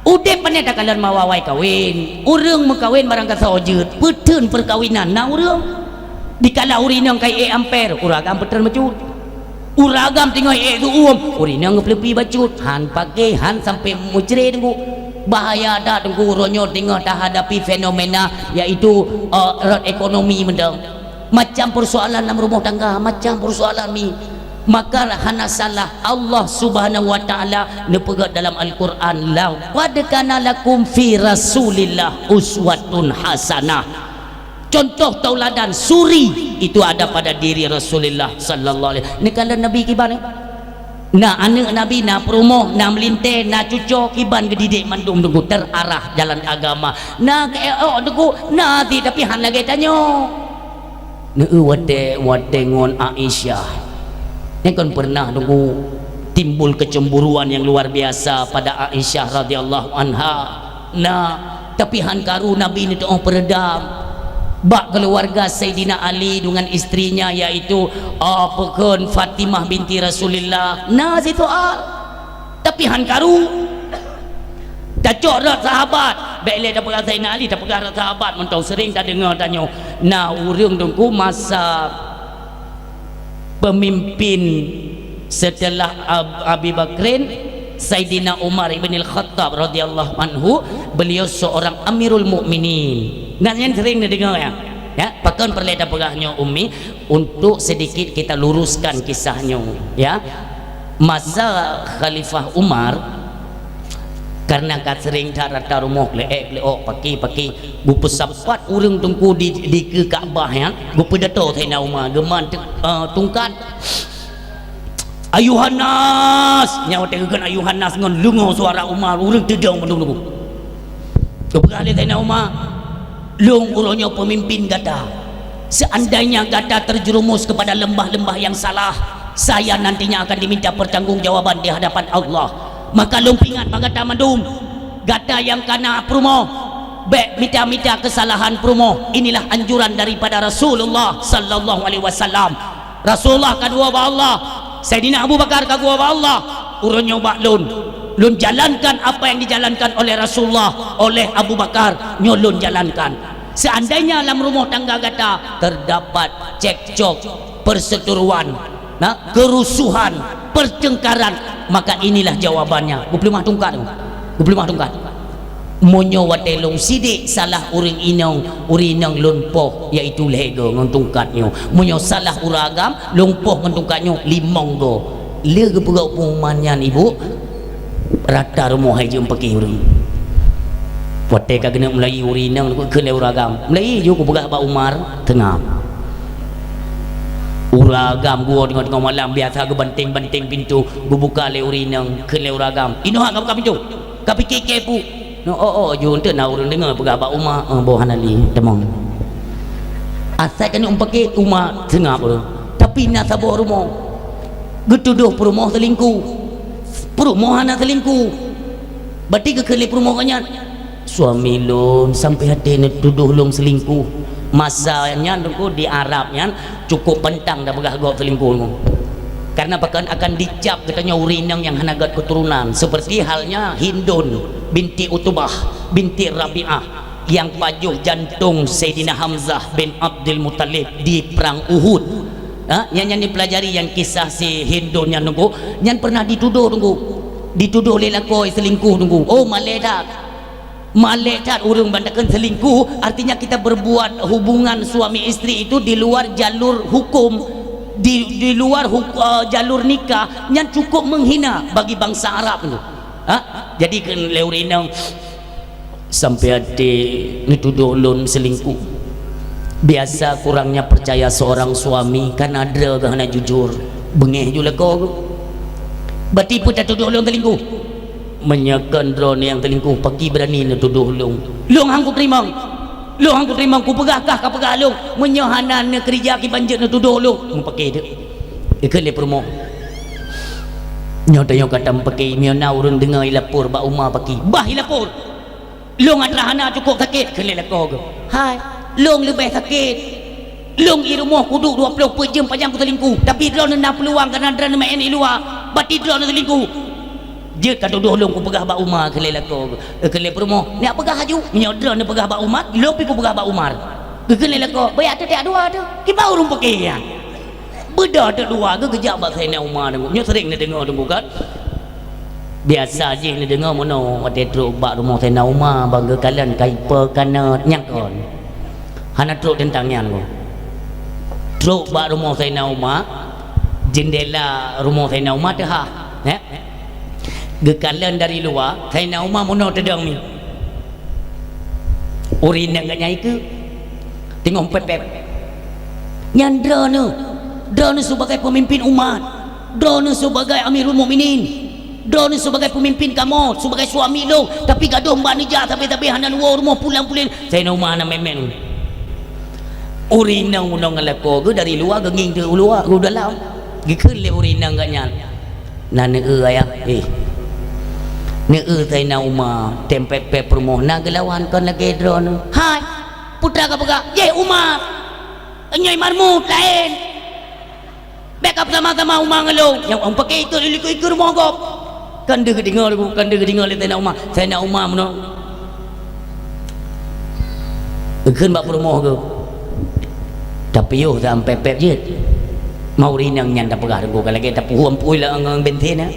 Udeb pane takalon meuawai-awai kawin. Ureueng meukawen barang gasoe jeuet, peuteun peukawinan na ureueng. Dikala ureueng inong ka ék amper, ureueng agam peuteun bacut. Ureueng agam teungoh ék su'uem, ureueng inong geupeuleupi bacut, han paké, han sampai meucre Teungku. Bahaya that Teungku, uroe nyoe teungoh tahadapi fenomena, yaitu, eh, rot ekonomi mantong. Macam persoalan lam rumoh tangga, macam persoalan mi. Maka hana salah Allah Subhanahu wa Ta'ala neupeugah dalam Al-Quran, "Laqad kana lakum fi Rasulillah uswatun hasanah." Contoh tauladan suri itu ada pada diri Rasulullah sallallahu alaihi wasallam. Neukalon Nabi kiban, eh? Na aneuk Nabi, na peurumoh, na meulintèe, na cucoe, kiban geudidik mandum Teungku terarah jalan agama. Na keu ék Teungku, na cit tapi han lagèe tanyoe. Neu watèe, watèe ngon Aisyah. Nyan kon pernah Teungku timbul kecemburuan yang luar biasa pada Aisyah radhiyallahu anha. Na, tapi han karu Nabi neutu'oh peureudam bak keuluwarga Saidina Ali deungon istrinya, yaitu, ah, peukon Fatimah binti Rasulillah. Na sisoal. Tapi han karu. Tacok rot sahabat. Bèk lé tapeugah Saidina Ali, tapeugah rot sahabat mantong sering tadeungoe tanyoe. Na ureueng Teungku masa pemimpin setelah Ab-, Abi Bakrin, Saidina Umar ibn al-Khattab radhiyallahu anhu, beliau seorang Amirul Mukminin. Nyan, nyan sering neudeungoe ya. Ya, pakon peureulèe tapeugah nyoe Ummi, untuk sedikit kita luruskan kisah nyoe, ya. Masa Khalifah Umar, karena ka sering that rata rumoh, kleuk-kleuk, paki-paki, beupeusapat ureueng Teungku di, di keue Ka'bah nyan, beupeudato Saidina Umar, geuman te-, eh, tungkat. "Ayuhan nas!" Nyan watèe geukheun "ayuhan nas" ngon leungoe suara Umar, ureueng teudong mandum Teungku. Geupeugah lé Saidina Umar, "Lôn uroe nyoe peumimpin gata. Seandainya gata terjerumus kepada lembah-lembah yang salah, saya nantinya akan diminta pertanggungjawaban di hadapan Allah. Maka lôn peuingat bak gata mandum, gata nyang ka na peurumoh, bèk mita-mita keusalahan peurumoh. Inilah anjuran daripada Rasulullah sallallahu alaihi wasallam." Rasulullah ka geuwoe bak Allah, Saidina Abu Bakar ka geuwoe bak Allah, uroe nyoe bak lôn. Lôn jalankan apa yang dijalankan oleh Rasulullah, oleh Abu Bakar, nyoe lôn jalankan. Seandainya lam rumoh tangga gata terdapat cekcok, perseteruan, na, kerusuhan, pertengkaran, maka inilah jawabannya. Geupeuleumah tungkat. Geupeuleumah tungkat. Meunyoe watèe lôn sidék salah ureueng inong, ureueng inong lôn poh, yaitu lhèe goe ngon tungkat nyoe. Meunyoe salah ureueng agam, lôn poh ngon tungkat nyoe limong goe. Lé geupeugah pengumuman nyan, ibu, rata rumoh hai jeuem paké ureueng. Watèe ka keuneuk meulayeue ureueng inong, geukheun lé ureueng agam. Meulayeue ju kupeugah bak Umar, teungab. Ureueng agam geuwoe teungoh-teungoh malam, biasa geubanting-banting pintoe, geubuka lé ureueng inong, kheun lé ureueng agam, "Inoe hak kabuka pintoe, ka pike kèe peue?" "Oh, oh, ju eunteuk na ureueng deungoe peugah bak Umar, eh, boh hana lé, tamong." Asai ka neuk paké Umar seungab ureueng. Tapi na saboh rumoh geutudôh peurumoh seulingkuh. Peurumoh hana seulingkuh. Berarti geukheun lé peurumoh gobnyan, "Suami lôn sampai até neutudôh lôn seulingkuh." Masa nyan Teungku di Arab nyan cukup pantang tapeugah gob seulingkuh Teungku. Karena pakon akan dicap geutanyoe ureueng inong nyang hana göt keuturonan, seperti halnya Hindun binti Utbah binti Rabi'ah nyang pajoh jantong Saidina Hamzah bin Abdul Muttalib di Perang Uhud. Ha? Nyan, nyan dipelajari, nyan kisah si Hindun nyan, Teungku. Nyan pernah dituduh, Teungku. Dituduh lé lakoe selingkuh, Teungku. Oh, malèe that. Malèe that ureueng ban takheun selingkuh, artinya kita berbuat hubungan suami istri itu di luar jalur hukum, di, di luar huk-, eh, jalur nikah, nyan cukup menghina bagi bangsa Arab tu. Ha? Jadi kheun lé ureueng inong, sampai até neutudoh lôn selingkuh. Biasa kurangnya percaya seorang suami karena droe geuh hana jujur. Beungéh ju lakoe geuh. Berarti peue tatudoh lôn selingkuh? Meunyoe kon droeneuh nyang selingkuh, pakri beurani neutudoh lôn. Lôn han kuteurimong. Lôn han kuteurimong, kupeugah kah kapeugah lôn. Meunyoe hana neukeurija kiban jeuet neutudoh lôn, mupakri teuk. Ikheun lé peurumoh. Nyoe tanyoe ka tamupakri, meunyoe na ureueng deungoe ilapor bak uma pakri. Bah ilapor. Lôn atra hana cukup sakét, kheun lé lakoe geuh. Hai, lôn leubeh sakét. Lôn i rumoh kuduek dua ploh peuet jeuem pajan kuselingkuh, tapi droeneuh na peuluang kareuna droeneuh meu'en i luwa, berarti droeneuh selingkuh. Jeuet katudoh lôn kupeugah bak uma, kheun lé lakoe geuh. Eh, kheun lé peurumoh, neuk peugah laju, meunyoe droeneuh peugah bak Umar, lôn pih kupeugah bak Umar. Geukheun lé lakoe, baya teutek dua teuh, kiban ureueng pakri nyan. Beudôh teuk dua geuh geujak bak Saidina Umar, Teungku. Nyoe sering neudeungoe, Teungku, kan? Biasa jih neudeungoe meunoe watèe trok bak rumoh Saidina Umar, ban geukalon ka ipeue ka nöt, nyan kon. Hana trok teuntang nyan, Teungku. Trok bak rumoh Saidina Umar, jeundela rumoh Saidina Umar teuhah, eh? Geukalon dari luwa, Saidina Umar meunoe teudong mi. Ureueng inong geuh nyan ikeue, teungoh pép-pép. Nyan droeneuh, droeneuh sebagai pemimpin umat, droeneuh sebagai Amirul Mukminin, droeneuh sebagai pemimpin kamoe, sebagai suami lôn, tapi gadôh bak neujak sabe-sabe hana neuwoe rumoh pulang-puléng. Saidina Umar hana meu'en-meu'en. Ureueng inong meunong ngon lakoe geuh dari luwa geungieng teuk u luwa, u dalam. Geukheun lé ureueng inong geuh nyan. Na neueu ayah, eh. Neueu Saidina Umar, tem pép-pép peurumoh, na geulawan kon lagèe droeneuh. Hai, peue ka peugah, "Jéh Umar, nyoe Marmut laén. Bèk ka beusama-sama Umar ngon lôn." Nyang ureueng pakri ikot likot ikeue rumoh gob. Kan deuh geudeungoe, kan deuh geudeungoe lé Saidina Umar. Saidina Umar meunoe. Geukheun bak peurumoh geuh. Tapiôh sampé pép jeuet. Ma ureueng inong nyan tapeugah teungku ka lagèe tapuhom pui lam ngon bensin, eh.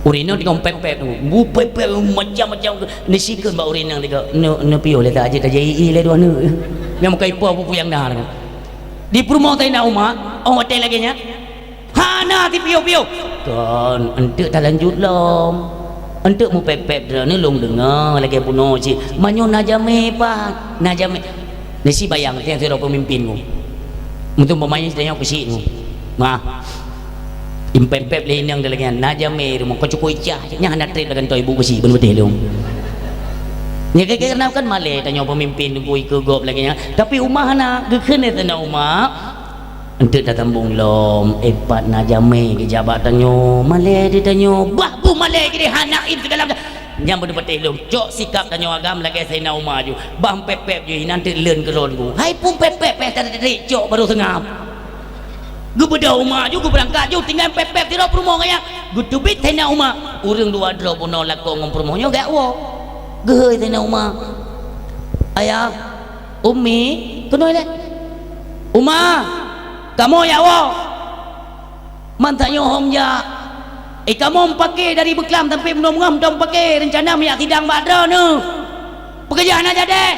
Ureueng inong teungoh pép-pép teungku. Bu pép-pép macam-macam geuh. Neusikheun bak ureueng inong teuka. Neu-, neupiôh lé tajak jai lé dua neuk. Nyang meukai po peue nyang na teungku. Di peurumoh Saidina Umar, oh watèe lagèe nyan. Hana sipiôh-piôh. Kon, eunteuk talanjut lom. Eunteuk mupép-pép droeneuh lôn deungoe lagèe bunoe cit. Meunyoe na jamé pat, na jamé. Nasi bayang teuh sidroe peumimpin nyoe. Meunteuk peumaén sidroe nyoe keuchik nyoe. Mah. Impép-pép lé inong lagèe nyan, na jamé rumoh, ka cukôp icah, nyan hana trép lam kantô ibu beusi, beuneuh beuteh lôn. Nyan kira-kira kan malèe tanyoe peumimpin teungku ikeue gob lagèe nyan. Tapi Umar hana, geukheun lé Saidina Umar, Eunteuk tasambong lom, eh, pat na jamé geujak bak tanyoe, malèe di tanyoe, bah bu malèe jadi hana in segala macam. Nyang beuteupatéh lom, cok sikap tanyoe agam lagèe Saidina Umar ju, bah pép-pép ju inan teuk leuen keu droeneuh. Hai pun pép-pép, pép tarik cok barô seungab. Geubeudôh Umar ju, geubeurangkat ju, tinggai pép-pép sidroe peurumoh gaya. Geuteubiet Saidina Umar, ureueng dua droe bunoe lakoe ngon peurumoh nyoe geuwoe. Geuhôi Saidina Umar, "Ayah, Ummi, keunoe lé." "Uma, kamoe jak woe." "Man tanyoe hom jak?" "Eh, kamoe meupaké dari beuklam sampoe bunoe meungoh meupaké, reuncana meujak sidang bak droeneuh." "Peue keujeuet hana jadeh?"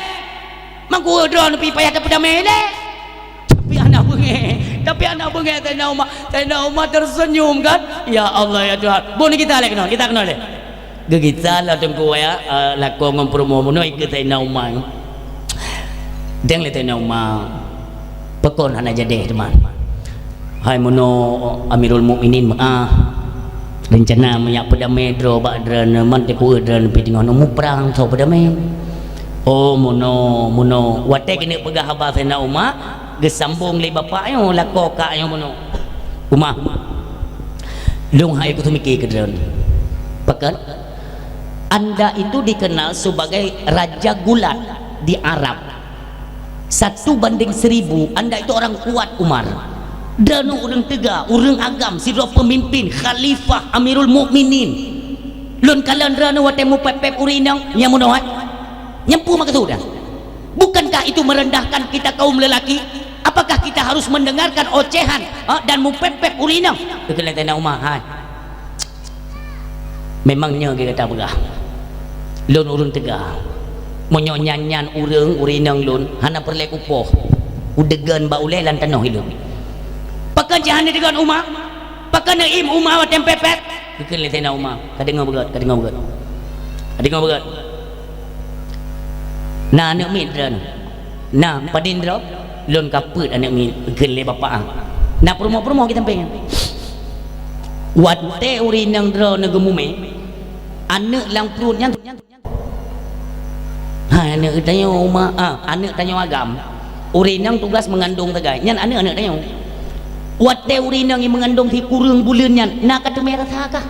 "Mangkue droeneuh pih payah tapeudamé lé." Tapi aneuk beungéh, tapi aneuk beungéh Saidina Umar, Saidina Umar tersenyum kan? Ya Allah, ya Tuhan. Bunoe gita lé keunoe, gita keunoe lé. Geugisa lom teungku ya, eh, lakoe ngon peurumoh bunoe ikeue Saidina Umar. Deng lé Saidina Umar, "Pakon hana jadeh teuma?" "Hai meunoe Amirul Mukminin meu'ah, reuncana meujak peudamé droe bak droeneuh, man teupeue droeneuh pih teungoh muprang soe peudamé." "Oh meunoe, meunoe." Watèe keuneuk peugah haba Saidina Umar, geusambong lé bapak nyoe lakoe kak nyoe meunoe. "Umar, lôn hai kuteumiki keu droeneuh." "Pakon?" "Anda itu dikenal sebagai raja gulat di Arab. Satu banding seribu, Anda itu orang kuat, Umar. Droeneuh ureueng teuga, ureueng agam, sidroe peumimpin, khalifah, Amirul Mukminin. Lôn kalon droeneuh watèe mupép-pép ureueng inong, nyang meunoe. Nyang peue maksud dah? Bukankah itu merendahkan kita kaum lelaki?" Apakah kita harus mendengarkan ocehan, ha, dan mupéb-péb ureueng inong? Geukheun lé Saidina Umar, "Hai. Memang nyoe gata peugah. Lôn ureueng teuga. Meunyoe nyan-nyan ureueng, ureueng inong lôn, hana peureulée kupoh. Udeugon bak ulée lam tanoh ilôn." "Pakon cit hana deugon Umar? Pakon neuiem Umar watée mupéb-péb?" Geukheun lé Saidina Umar, "Ka deungoe beugét, ka deungoe beugét. Ka deungoe beugét. Na aneuëk miet droeneuh. Na padum droe, lôn ka peuet aneuëk miet," geukheun lé bapak, "ah. Na peurumoh-peurumoh geutanyoe." Watée ureueng inong droeneuh geumumé, aneuëk lam pruet nyan, "Hai, aneuëk tanyoe Umar, ah, aneuëk tanyoe agam. Ureueng inong tugaih meungandong sagai. Nyan aneuëk-aneuëk tanyoe. Watée ureueng inong meungandong sikureueng buleuen nyan, na ka teumé rasa kah?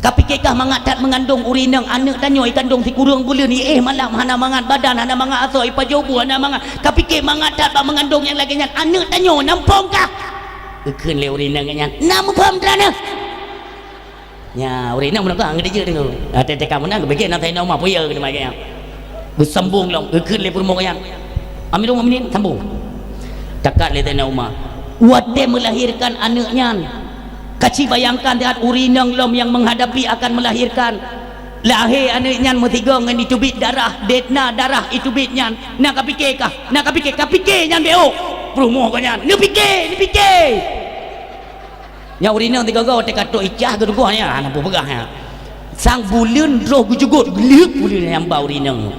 Ka pike kah mangat that meungandong ureueng inong, aneuëk tanyoe ikandong sikureueng buleuen, iéh malam hana mangat, badan hana mangat, asoe ipajoh bu hana mangat. Ka pike mangat that bak meungandong nyang lagée nyan, aneuëk tanyoe na muphom kah?" Geukheun lé ureueng inong nyan, "Na muphom droeneuh." Nya, ureueng inong meunan ka geudijeuet deungoe. Watée teuka meunan geupike na Saidina Umar, peue ya keuneuk lagée nyan. Geusambong lom, geukheun lé peurumoh nyan. Amirul Mukminin, sambong. Takat lé Saidina Umar. Watée meulahirkan aneuëk nyan, kaci bayangkan that ureueng inong lom nyang menghadapi akan melahirkan. Lahé aneuëk nyan meusigoe ngon iteubiet darah, dét na darah iteubiet nyan. Na ka pike kah? Na ka pike? Ka pike nyan bék ôk. Peurumoh geuh nyan, "Neupike, neupike!" Nyang ureueng inong sigoe-goe watée ka trok icah geudugoh nyan, hana peue peugah nyan. Sang buleuen droe geujeugot, gleuek buleuen nyang ba ureueng inong.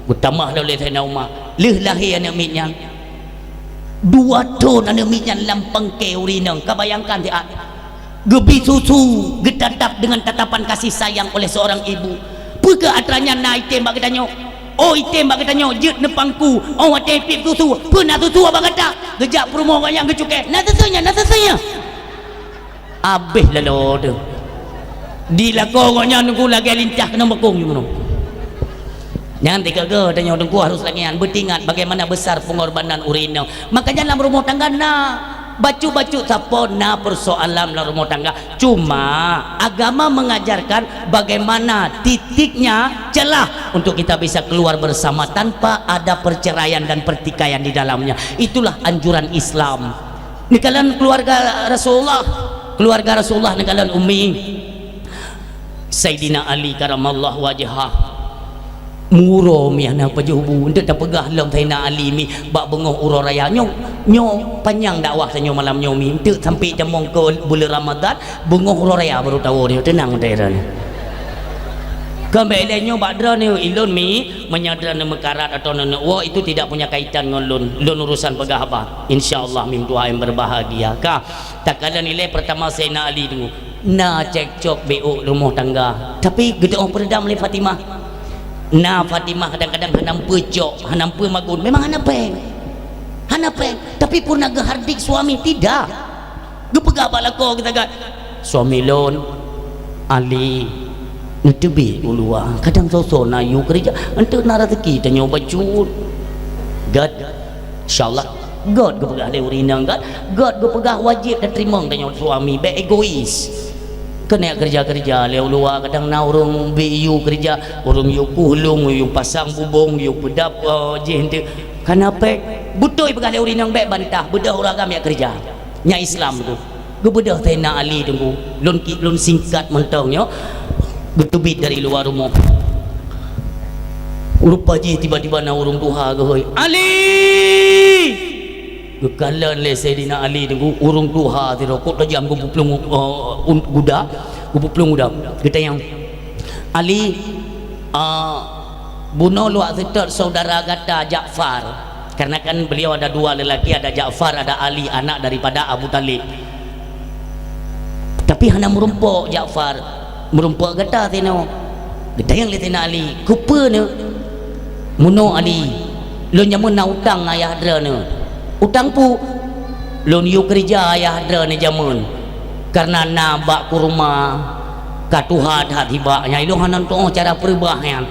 Geutamah lom lé Saidina Umar, lheueh lahé aneuëk miet nyan. Dua thon aneuëk miet nyan lam pangke ureueng inong, ka bayangkan siat. Geubri susu, geutatap dengan tatapan kasih sayang oleh seorang ibu. Peue keuh atra nyan na item bak geutanyoe? Oh, item bak geutanyoe jeuet neupangku, oh watée ipiep susu, peue na susu bak gata? Geujak peurumoh gobnyan geucukée, "Na susu nyan, na susu nyan!" Abéh laloe teuh. Di lakoe gobnyan teungku lagée lintah keunong bakong jih meunoe. Nyan sigoe-goe tanyoe teungku harus lagée nyan, beutingat bagaimana besar pengorbanan ureueng inong. Makanya lam rumoh tangga na bacut-bacut sapo na persoalan lam rumoh tangga. Cuma agama mengajarkan bagaimana titiknya, celah untuk kita bisa keluar bersama tanpa ada perceraian dan pertikaian di dalamnya. Itulah anjuran Islam. Neukalon keluarga Rasulullah, keluarga Rasulullah neukalon ummi. Saidina Ali karamallahu wajhah. Meuuroe mi hana pajoh bu, eunteuk tapeugah lom Saidina Ali mi bak beungoh uroe raya. Nyoe, nyoe panyang dakwah tanyoe malam nyoe mi, eunteuk sampai tamong keu buleuen Ramadhan, beungoh uroe raya baru tawoe nyoe, teunang watée droeneuh. Kon bék ilée nyoe bak droeneuh, ilôn mi, meunyoe droeneuh meukarat atawa neuneuk woe, itu tidak punya kaitan ngon lôn. Lôn urusan peugah haba. Insya Allah mi tuha nyang berbahagia. Ka, takalon ilée pertama Saidina Ali deungoe. Na cekcok bék ôk rumoh tangga, tapi geuteuôh peureudam lé Fatimah. Na Fatimah kadang-kadang hana meupeue cok, hana meupeue magun, memang hana péng. Hana péng, tapi peue na geuhardik suami? Tidak. Geupeugah bak lakoe geusagat, "Suami lôn, Ali, neuteubiet u luwa, kadang soe-soe na yue keureuja, eunteuk na raseuki tanyoe bacut." Gét. Insya Allah, gét geupeugah lé ureueng inong gét, gét geupeugah wajéb tateurimong tanyoe suami, bék egois. Keuneuk keureuja-keureuja lé u luwa, kadang na ureueng bi yue keureuja, ureueng yue kuh lông, yue pasang bubông, yue peudap, eh, jih eunteuk. Kana péng, beutôi peugah lé ureueng inong bék bantah, beudôh ureueng agam jak keureuja. Nyan Islam tu. Geubeudôh Saidina Ali teungku, lôn ki-, lôn singkat mantong nyoe, geuteubiet dari luwa rumoh. Rupa jih tiba-tiba na ureueng tuha geuhôi, "Ali!" Geukalon lé Saidina Ali teungku, ureueng tuha sidroe kok tajam geupeuplong, eh, un-, guda, geupeuplong guda. Geutanyong, "Ali, ah, bunoe luwat seutôt saudara gata Ja'far." Karena kan beliau ada dua lelaki, ada Ja'far, ada Ali, anak daripada Abu Thalib. Tapi hana meurumpok Ja'far, meurumpok gata sinoe. Geutanyong lé Saidina Ali, "Keupeue nyoe?" "Meunoe Ali, lôn jameun na utang ngon ayah droeneuh." "Utang peue?" "Lôn yue keureuja ayah droeneuh jameun, kareuna na bak kurma ka tuha that sibak, nyan ilôn hana tu'oh cara peureubah nyan.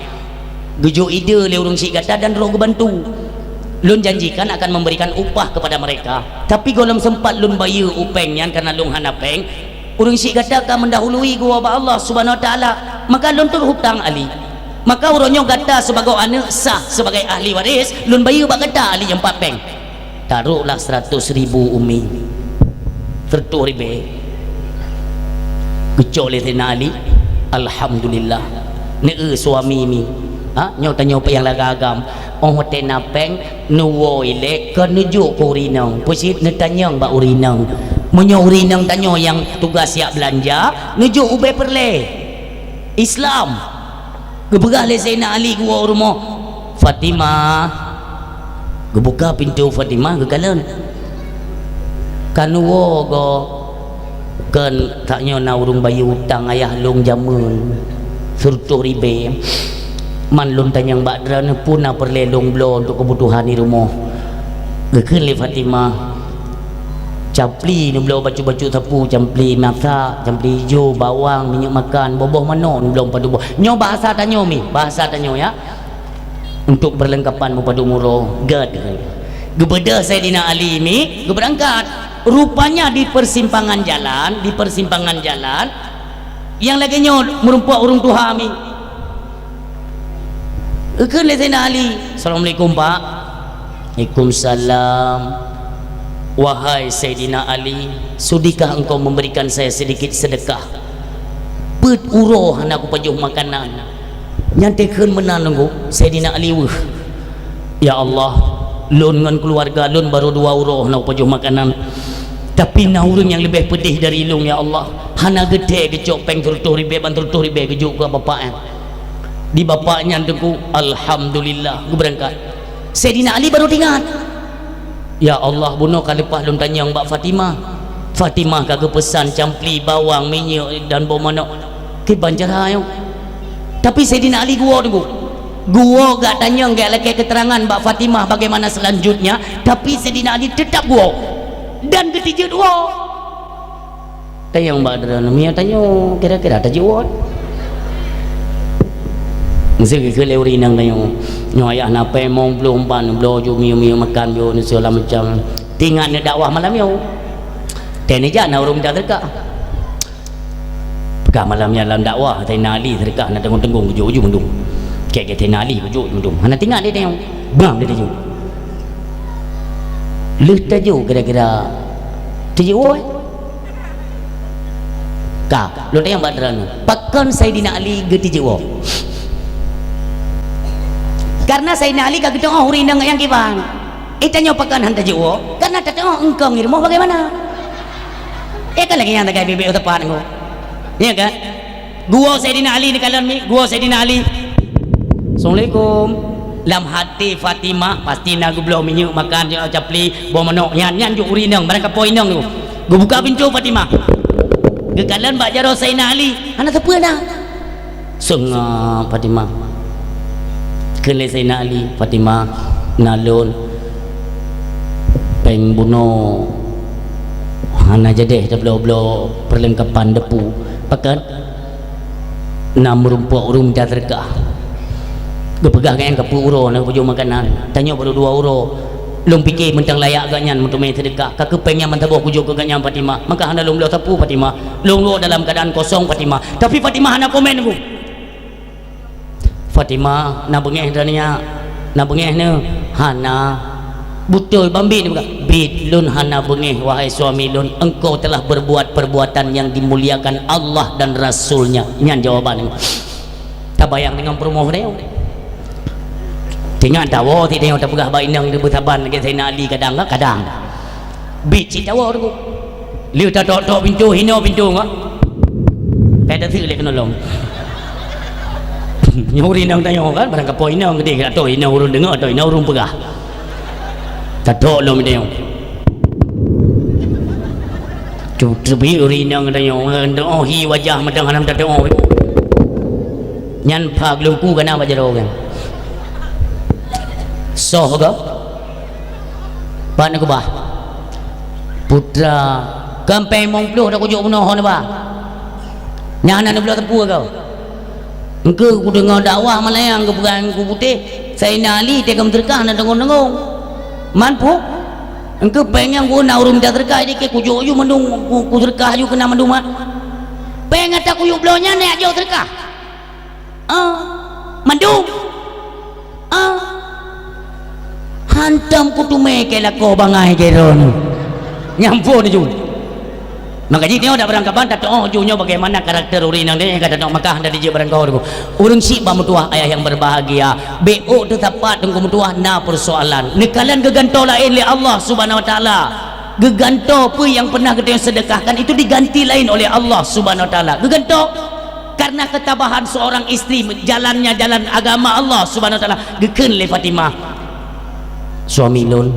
Geujok ide lé ureueng syiek gata dan droe geubantu. Lôn janjikan akan memberikan upah kepada mereka, tapi gohlom seumpat lôn bayeue upeng nyan kareuna lôn hana péng. Ureueng syiek gata ka meundahului geuwoe bak Allah Subhanahu Wa Taala, maka lôn tôt hutang Ali. Maka uroe nyoe gata sibagoe aneuëk sah, sibagai ahli waréh, lôn bayeue bak gata Ali nyang pat péng." Taruhlah seratus ribu, Umi. Seratus ribèe. Geucok lé Saidina Ali. Alhamdulillah. Neu suami mi. Ha, nyoe tanyoe nyang lagèe agam. Óh watèe na pèng, neuwoe ilèe, keu neujok keu ureueng inong. Peucit neutanyong bak ureueng inong. Meunyoe ureueng inong tanyoe nyang tugas siap beulanja, neujok ubé peureulèe. Islam. Geupeugah lé Saidina Ali geuwoe u rumoh, "Fatimah." Geubuka pintoe Fatimah geukalon. "Ka neuwoe goe, kheun tanyoe na ureueng bayeue utang ayah lôn jameun, seratus ribèe. Man lôn tanyong bak droeneuh peue na peureulèe lôn bloe untuk keubutuhan di rumoh." Geukheun lé Fatimah, "Campli neubloe bacut-bacut sapeue, campli masak, campli ijo, bawang, minyeuk makan, boh-boh manok neubloe meupadum boh." Nyoe bahasa tanyoe mi, bahasa tanyoe ya. Untuk perlengkapan meupadum uroe, gèt. Geubeudôh Saidina Ali mi, geubeurangkat. Rupanya di persimpangan jalan, di persimpangan jalan, nyang lagèe nyoe meurumpok ureueng tuha mi. Geukheun lé Saidina Ali, "Assalamualaikum, Pak." "Waalaikumsalam." "Wahai Saidina Ali, sudikah engkau memberikan saya sedikit sedekah? Peuet uroe hana kupajoh makanan." Nyan teukheun meunan nunggu Saidina Ali weueh. "Ya Allah, lôn ngon keuluwarga lôn barô dua uroe hana kupajoh makanan. Tapi na ureueng nyang leubeh peudeh dari lôn, ya Allah. Hana geuthèe geucok pèng seratus ribèe ban seratus ribèe geujok keu bapak nyan. Di bapak nyan teungku, alhamdulillah, geubeurangkat." Saidina Ali barô teuingat. "Ya Allah, bunoe ka leupah lôn tanyong bak Fatimah. Fatimah ka geupeusan campli bawang, minyeuk dan boh manok. Kiban cara nyoe?" Tapi Saidina Ali geuwoe teungku. Geuwoe geutanyong, geulakèe keterangan bak Fatimah bagaimana selanjutnya, tapi Saidina Ali teutap geuwoe dan geutijeuet woe. Tanyong bak droeneuh, meunyoe tanyoe kira-kira tajeuet woe. Meuseu geukheun lé ureueng inong tanyoe, nyoe ayah na pèng limong ploh empat, bloe ju minyeuk-minyeuk makan ju, nyoe segala macam. Teuingat neudakwah malam nyoe. Teuh neujak na ureueng mita seudeukah. Peugah malam nyan lam dakwah, Saidina Ali seudeukah na teunggong-teunggong geujok ju mandum. Kèk-kèk Saidina Ali geujok ju mandum. Hana teuingat lé tanyoe. Bang lé tanyoe. Lheueh tajok kira-kira tajeuet woe. Ka, lôn tanyong bak droeneuh, pakon Saidina Ali geutijeuet woe? Karena Saidina Ali ka geuteu'oh ureueng inong nyang kiban. Eh, tanyoe pakon han tajeuet woe? Karena tateu'oh engkong di rumoh bagaimana? Eh, kan lagèe nyang tagai bibit teumpat nyoe. Ya kan? Geuwoe Saidina Ali neukalon mi, geuwoe Saidina Ali. "Assalamualaikum." Lam hati Fatimah pasti na geubloe minyeuk makan, campli, boh manok, nyan, nyan jok ureueng inong, barang kapoe inong tu. Geubuka pintoe Fatimah. Geukalon bak jaroe Saidina Ali, hana sapeue na. Seungab Fatimah. Kheun lé Saidina Ali, "Fatimah, na lôn pèng bunoe hana jadeh tabloe-bloe perlengkapan depu." Pakon? Na meurumpok ureueng mita seudeukah. Geupeugah ngon nyang ka peuet uroe na kupajoh makanan. Tanyoe barô dua uroe. Lôn pike mantong layak gobnyan meuteumé seudeukah. Ka keuh pèng nyan mantong boh kujok keu gobnyan Fatimah. Maka hana lôn bloe sapeue Fatimah. Lôn woe dalam keuadaan kosong Fatimah. Tapi Fatimah hana komen teungku. Fatimah, na beungèh droeneuh nyak? Na beungèh neuh? Hana. Beutôi, ban bit neupeugah, "Bit, lôn hana beungèh, wahai suami lôn, engkau telah berbuat perbuatan yang dimuliakan Allah dan Rasul-Nya." Nyan jawaban. Tabayang deungon peurumoh tanyoe. Teuingat tawoe si tanyoe tapeugah bak inong teuh beusaban lagèe Saidina Ali kadang, kadang. Bit cit tawoe teungku. Lheueh tatok-tok pintoe, hinoe pintoe ngon. Kai taseuk lé keunolong. Nyoe ureueng inong tanyoe kan, barang kapoe inong geudeh, tatok inong ureueng deungö, tatok inong ureueng peugah. Tatok lom tanyoe. Teubiet ureueng inong tanyoe, oh hi wajah mantong hana tatok. Nyan pha geulungku kana bak jaroe kan. Soh gob. Pat neukeubah. Putra, keu pèng limong ploh dak kujok bunoe ho neuba. Nyan hana neubloe teupeu keu. Engkeu kudeungoe dakwah malayang geupeugah Teungku Putéh, Saidina Ali teuka meuseudeukah hana deungon-deungon. Man peuet? Engkeu pèng nyang guna ureueng mita seudeukah, jadi keu kujok ju mandum, ku, kuseudeukah ju keu na mandum, ha. Pèng ata kuyue bloe nyan neujak jok seudeukah. Ah, mandum. Ah. Ha, Antam kuteumé keu lakoe bangai keu droeneuh. Nyan phon ju. Maka jih nyoe dak barangkaban tateu'oh ju nyoe bagaimana karakter ureueng inong nyoe ka tateu'oh Makkah dan dijak barangkaho. Ureueng syiek bak meutuwah ayah nyang berbahagia, bék ôk teusapat teungku meutuwah na persoalan. Neukalon geugantoe laén lé Allah Subhanahu Wa Taala. Geugantoe peue nyang pernah geutanyoe sedekahkan itu diganti laén oleh Allah Subhanahu Wa Taala. Geugantoe karena ketabahan seorang istri, jalannya jalan agama Allah Subhanahu Wa Taala. Geukheun lé Fatimah, "Suami lôn,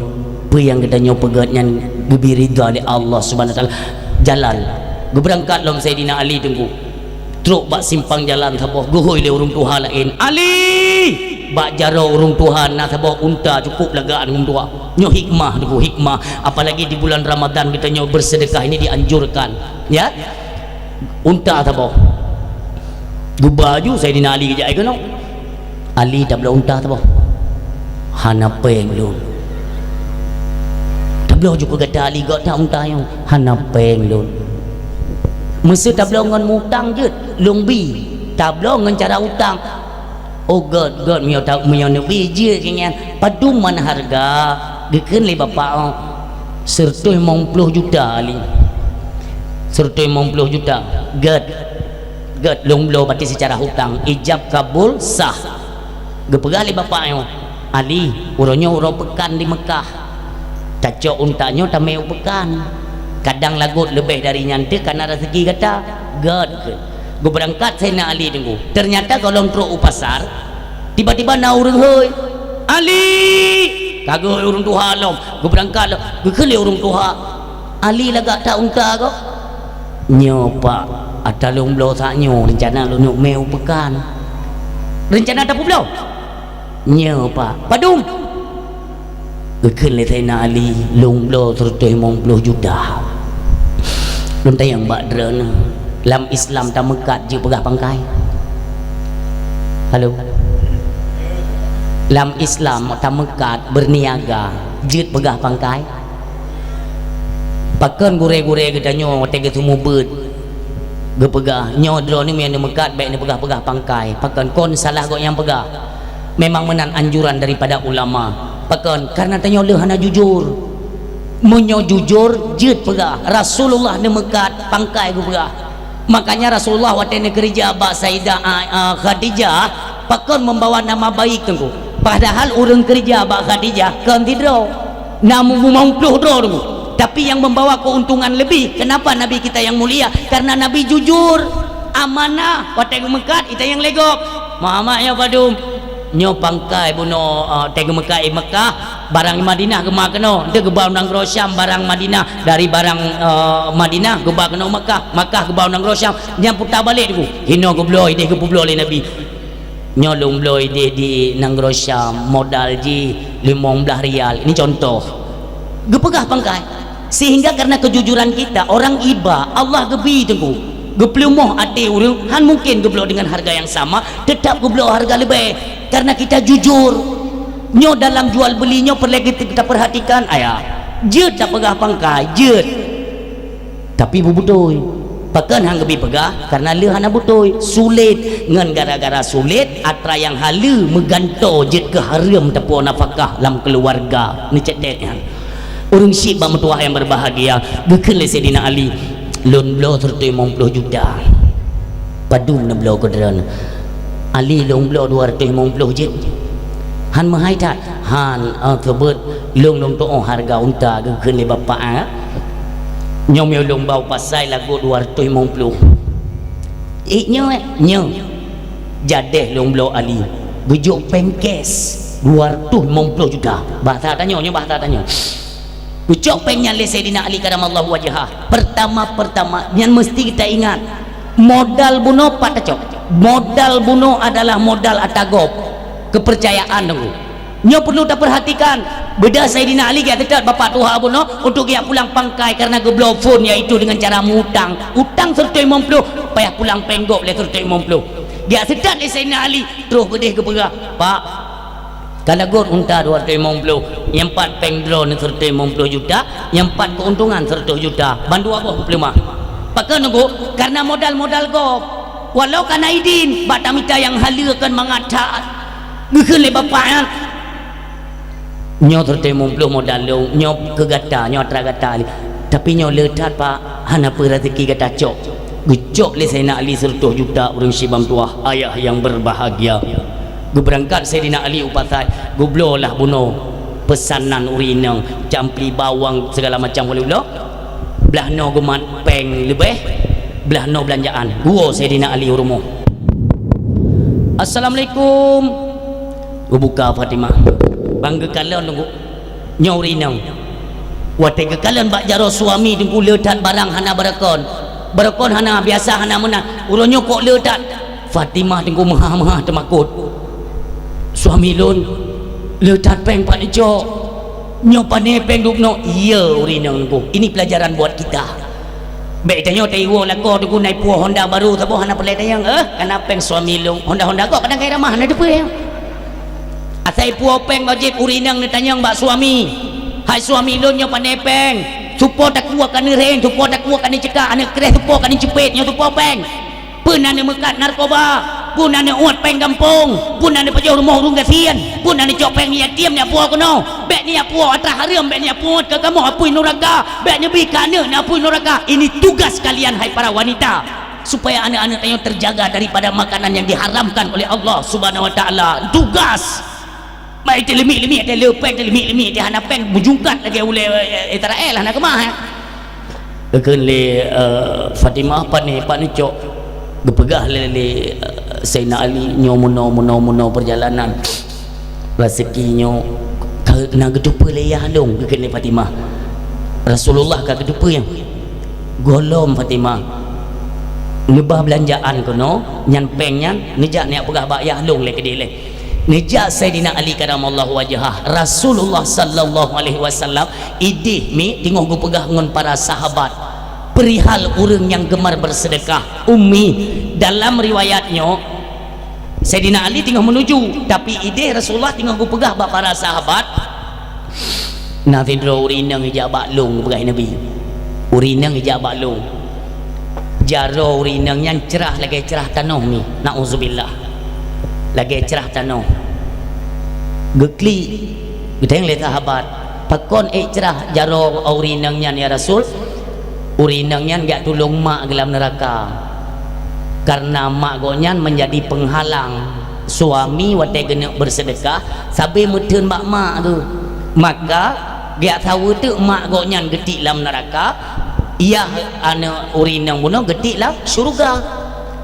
peue nyang geutanyoe peugét nyan geubri ridha lé Allah Subhanahu Wa Taala. Jalan." Geubeurangkat lom Saidina Ali teungku. Trok bak simpang jalan saboh geuhôi lé ureueng tuha laén, "Ali!" Bak jaroe ureueng tuha na saboh unta cukôp lagak ureueng tuha. Nyoe hikmah teungku, hikmah. Apalagi di bulan Ramadan geutanyoe bersedekah ini dianjurkan, ya. Unta saboh. Geuba ju Saidina Ali geujak ai keunoe. "Ali, tabloe unta saboh." "Hana péng lôn." "Tabloe ju keu gata Ali, gét that unta nyoe." "Hana péng lôn." "Meuseu tabloe ngon mutang jeuet, lôn bi. Tabloe ngon cara utang." "Oh gét, gét, meunyoe ta-, meunyoe neubi jeuet keu nyan." "Padum man hareuga?" Geukheun lé bapak, "Oh, seureutôh limong ploh juta, Ali." "Seureutôh limong ploh juta." "Gét." "Gét, lôn bloe bati seucara utang, ijab kabul sah." Geupeugah lé bapak nyoe, "Ali, uroe nyoe uroe peukan di Meukah. Tacok unta nyoe tamé u peukan. Kadang lagot leubeh dari nyan teuk kana raseuki gata." "Gét," kheun. Geubeurangkat Saidina Ali teungku. Teunyata gohlom trok u pasar, tiba-tiba na ureueng hôi, "Ali!" Ka geuhôi ureueng tuha lom. Geubeurangkat lom. Geukheun lé ureueng tuha, "Ali, lagak that unta gob?" "Nyoe, Pak, ata lôn bloe sak nyoe, reuncana lôn neuk mé u peukan." "Reuncana tapeubloe?" "Nyoe, Pak." "Padum?" Geukheun lé Saidina Ali, "Lôn bloe seureutôh limong ploh juta." Lôn tanyong bak droeneuh, lam Islam tameukat jeuet peugah pangkai? Halo? Lam Islam tameukat, berniaga, jeuet peugah pangkai? Pakon gurée-gurée geutanyoe watée geuseumeubeuet geupeugah, "Nyoe droeneuh meunyoe neumeukat bék neupeugah-peugah pangkai." Pakon kon salah gobnyan peugah? Memang meunan anjuran daripada ulama. Pakon? Karena tanyoe le hana jujur. Meunyoe jujur, jeuet peugah, "Rasulullah neumeukat pangkai geupeugah." Makanya Rasulullah watée neukeureuja bak Saidah, a, a, Khadijah, pakon membawa nama baik teungku. Padahal ureuëng keureuja bak Khadijah kon sidroe. Na limong ploh droe teungku. Tapi yang membawa keuntungan lebih, kenapa Nabi kita yang mulia? Karena Nabi jujur, amanah, watée geumeukat, itanyong lé gob. Muhammad nyoe padum? Nyoe pangkai bunoe, eh, teuh geumeukat i Mekah, barang i Madinah geuma keunoe. Teuh geuba u nanggroe Syam barang Madinah, dari barang, eh, Madinah geuba keunoe Mekah, Mekah geuba u nanggroe Syam. Nyan puta balek teungku. Hinoe geubloe ideh geupeubloe lé Nabi. Nyoe lôn bloe ideh di nanggroe Syam, modal jih limong blaih rial. Ini contoh. Geupeugah pangkai. Sehingga karena kejujuran kita, orang iba, Allah geubi teungku. Geupeuleumah até ureuëng, han mungkin geubloe dengan harga yang sama, tetap geubloe harga leubeh. Karena kita jujur. Nyoe dalam jual beli nyoe peureulée kita, kita perhatikan, ayah. Jeuet tapeugah pangkai, jeuet. Tapi beubeutôi. Pakon han geubi peugah? Karena le hana beutôi. Sulet. Ngon gara-gara sulet, atra nyang haleue meugantoe jeuet keu hareuem tapuwoe nafakah lam keuluwarga. Neucetet nyan. Ureuëng syiek bak meutuwah nyang berbahagia, geukheun lé Saidina Ali, "Lôn bloe seureutôh limong ploh juta." "Padum neubloe keu droeneuh?" "Ali, lôn bloe dua ratus limong puluh jeuet." "Han meuhai that?" "Han, eh, keubeuet lôn, lôn tuoh hareuga unta," geukheun lé bapak, eh. "Nyoe meunyoe lôn ba u pasai lagot dua ratus limong puluh." "Eh, nyoe, eh?" "Nyoe." "Jadeh lôn bloe Ali." Geujok péng cash dua ratus limong puluh juta. Bahasa tanyoe, nyoe bahasa tanyoe. Geucok péng nyan lé Saidina Ali karamallahu wajhah. Pertama-pertama, nyan meusti kita ingat, modal bunoe pat tacok. Modal bunoe adalah modal ata gob. Kepercayaan teungku. Nyoe perlu taperhatikan. Beda Saidina Ali geujak seutôt bapak tuha bunoe untuk geujak pulang pangkai karena geubloe phon, yaitu dengan cara mutang. Utang seureutôh limong puluh, payah pulang péng gob lé seureutôh limong puluh. Geujak seutôt lé Saidina Ali, troh geudeh geupeugah, "Pak, ka lagot unta dua ratus limong puluh, nyang pat péng droeneuh seureutôh limong puluh juta, nyang pat keuntungan seureutôh juta, ban dua boh geupeuleumah." Pakon teungku? Karena modal-modal gob. Walau kana idin, bak tamita nyang haleue kon mangat that. Geukheun lé bapak nyan, Nyoe seureutôh limong ploh modal lôn, nyoe keu gata, nyoe atra gata. Tapi nyoe le that, Pak, hana peue raseuki gata cok. Geucok lé Saidina Ali seureutôh juta ureuëng Syiba meutuwah, ayah yang berbahagia. Geubeurangkat Saidina Ali u pasai, geubloe lah bunoe peusanan ureuëng inong, campli bawang, segala macam, ka lheueh bloe. Blaih noe geumat péng leubeh, blaih noe beulanjaan. Geuwoe Saidina Ali u rumoh. "Assalamualaikum." Geubuka Fatimah. Ban geukalon teungku. Nyoe ureuëng inong. Watée geukalon bak jaroe suami teungku, le that barang hana barokon. Barokon hana, biasa hana meunan. Uroe nyoe kok le that. Fatimah teungku meuhah-meuhah teumakot. "Suami lôn, le that péng pat neucok. Nyoe pané péng dub noe." "Iya, ureuëng inong teungku. Ini pelajaran buat kita." Bék tanyoe taiwoe lakoe teungku, na ipuwoe honda barô saboh hana peureulée tanyong, eh, kana péng suami lôn. Honda-honda gob kadang kai ramah hana teupeue. Asai ipuwoe péng wajéb ureuëng inong neutanyong bak suami. "Hai suami lôn, nyoe pané péng. Supo takue ka neurheng, supo takue ka neucekak, aneuëk kréh supo ka neuceupet, nyoe supo péng. Peue na neumeukat narkoba, peue na neuuet péng gampông, peue na neupajoh rumoh ureuëng gasien, peue na neucok péng yatim neupuwoe keunoe. Bék neupuwoe atra hareuem, bék neupuwoe keu kamoe apui nuraka, bék neubi keu aneuëk neuapui nuraka." Ini tugas kalian, hai para wanita, supaya aneuk-aneuk tanyoe terjaga daripada makanan yang diharamkan oleh Allah Subhanahu Wa Taala. Tugas. Baik, teuleumik-leumik, teulepek, teuleumik-leumik, teuhana péng, meujungkat lagée ulée, eh, Israel, hana keumah, eh. Geukheun lé, eh, Fatimah, "Pat neucok?" Geupeugah lé, lé, eh, Saidina Ali, "Nyoe meunoe, meunoe, meunoe peurjalanan. Raseuki nyoe ka na geuteupeue lé yah lôn," geukheun lé Fatimah. "Rasulullah ka geuteupeue nyan." Gohlom Fatimah neuba beulanjaan keunoe, nyan péng nyan neujak neujak peugah bak yah lôn lé keudeh lé. Neujak Saidina Ali karamallahu wajhah, Rasulullah sallallahu alaihi wasallam ideh mi teungoh geupeugah ngon para sahabat perihal ureuëng nyang gemar bersedekah. Ummi, dalam riwayat nyoe, Saidina Ali teungoh meunuju, tapi ideh Rasulullah teungoh geupeugah bak para sahabat, "Na sidroe ureuëng inong ijak bak lôn," geupeugah Nabi. "Ureuëng inong ijak bak lôn." Jaroe ureuëng inong nyan crah lagée crah tanoh mi. Nauzubillah. Lagée crah tanoh. Geuklik, geutanyong lé sahabat, "Pakon ék crah jaroe ureuëng inong nyan, ya Rasul?" "Ureuëng inong nyan geujak tulông mak geuh lam neuraka. Kareuna mak gobnyan meunjadi peunghalang suami watée geuneuk beuseudeukah, sabe meutheun bak mak geuh. Maka geujak saweue teuk mak gobnyan geutiek lam neuraka, yah aneuëk ureuëng inong bunoe geutiek lam syeuruga.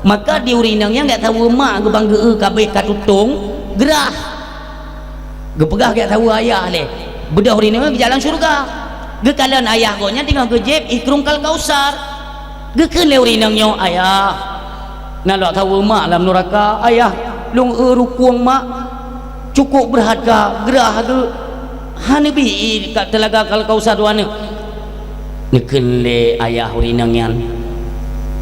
Maka di ureuëng inong nyan geujak saweue mak geuh ban geu-eu ka abéh ka tutông, geurah." Geupeugah geujak saweue ayah lé. Beudôh ureuëng inong nyan geujak lam syeuruga. Geukalon ayah gobnyan teungoh geujieb ié krueng Al-Kausar. Geukheun lé ureuëng inong nyoe, "Ayah, na lôn saweue mak lam neuraka. Ayah, lôn eu rukueng mak. Cukôp brat ka, geurah geuh. Hana bi ié ka teulaga Al-Kausar dua nyoe." Neukheun lé ayah ureuëng inong nyan,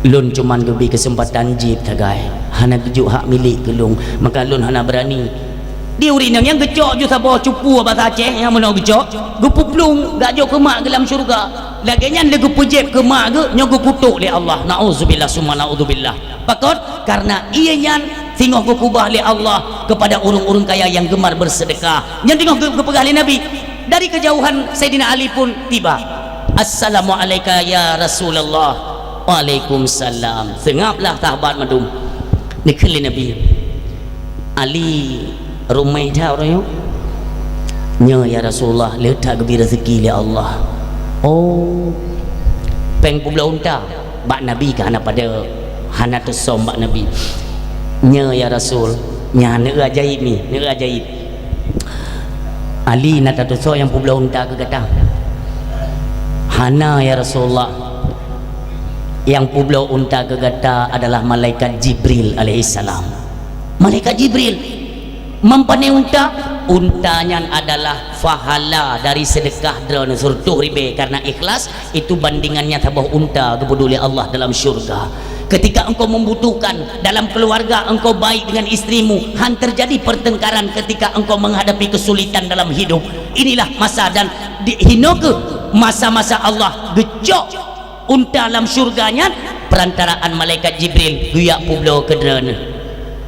"Lôn cuman geubi keuseumpatan jieb sagai, hana geujok hak milék keu lôn, maka lôn hana beurani." Di ureuëng inong nyan geucok ju saboh cupu basa Aceh nyang meunoe geucok, geupeuplueng geujok keu mak geuh lam syeuruga. Lagée nyan lé geupeujieb keu mak geuh nyoe geukutok lé Allah. Nauzubillah summa nauzubillah. Pakon? Kareuna ié nyan singoh geukeubah lé Allah keupada ureuëng-ureuëng kaya nyang geumar beuseudeukah. Nyan singoh geu-, geupeugah lé Nabi. Dari keujauhan Saidina Ali pun tiba. "Assalamu'alaika ya Rasulullah." "Waalaikumsalam." Seungablah sahabat mandum. Neukheun lé Nabi, "Ali, ruméh that uroe nyoe?" "Nyo ya Rasulullah, le that geubi raseuki lé Allah." "Oh, péng peubloe unta?" Bak Nabi ka hana padé, hana teusöm bak Nabi. "Nyo ya Rasul, nyan neueu ajaéb nyoe, neueu ajaéb." "Ali, na tatusoe nyang peubloe unta keu gata?" "Hana ya Rasulullah, nyang peubloe unta keu gata adalah malaikat Jibril alaihissalam." "Malaikat Jibril? Meupané unta?" "Unta nyan adalah pahala dari seudeukah droeneuh seureutôh ribée kareuna ikhlas, itu bandingannya saboh unta geupeuduli Allah dalam syurga. Ketika engkau membutuhkan dalam keluarga engkau baik dengan istrimu, han terjadi pertengkaran ketika engkau menghadapi kesulitan dalam hidup. Inilah masa dan di, hino keuh masa-masa Allah geucok unta lam syurga nyan perantaraan malaikat Jibril geujak peubloe keu droeneuh."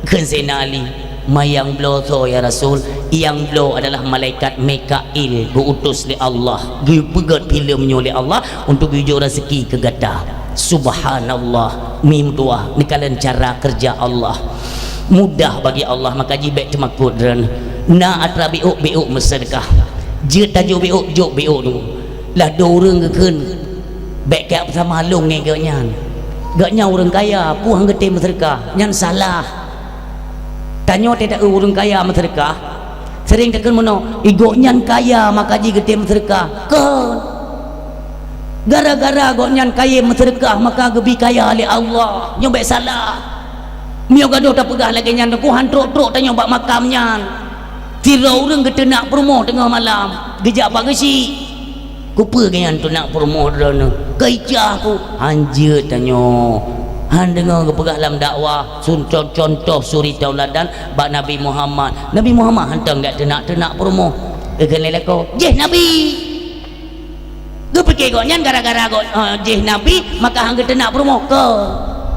Kheun Saidina Ali, Ma nyang bloe soe ya Rasul? Nyang bloe adalah malaikat Mikail, geu-utus lé Allah, geupeugét filem nyoe lé Allah untuk geujok raseuki keu gata. Subhanallah, mim tuah, neukalon cara keureuja Allah. Mudah bagi Allah, maka jih bék teumakot droeneuh. Na atra biôk, biôk meuseudeukah. Jeuet tajok biôk, jok biôk nyoe. Lah dua ureuëng geukheun, bék kajak sama lôn ngon gobnyan. Gobnyan ureuëng kaya, peue han geutem meuseudeukah, nyan salah. Tanyoe teuh taeu ureuëng kaya meuseudeukah, sering takheun meunoe, "Ih, gobnyan kaya maka jih geutem meuseudeukah." Kon. Gara-gara gobnyan kaya meuseudeukah maka geubi kaya lé Allah. Nyoe bék salah. Meunyoe gadôh tapeugah lagée nyan, teungku han trok-trok tanyoe bak makam nyan. Sidroe ureuëng geuteunak peurumoh teungoh malam, geujak bak geuchik. Kupeue gobnyan teunak peurumoh droeneuh? Keu icah ku. Han jeuet tanyoe. Han deungoe geupeugah lam dakwah, sun-, con-, contoh suri tauladan bak Nabi Muhammad. Nabi Muhammad hantom gak teunak-teunak peurumoh. Geukheun lé lakoe, "Jih Nabi." Geupike gobnyan gara-gara go-, eh, jih Nabi, maka han geuteunak peurumoh. Kon.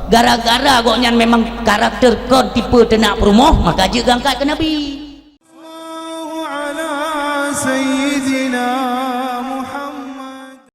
Gara-gara gobnyan memang karakter kon tipe teunak peurumoh, maka jeuet geuangkat keu Nabi. Sallallahu ala sayyidina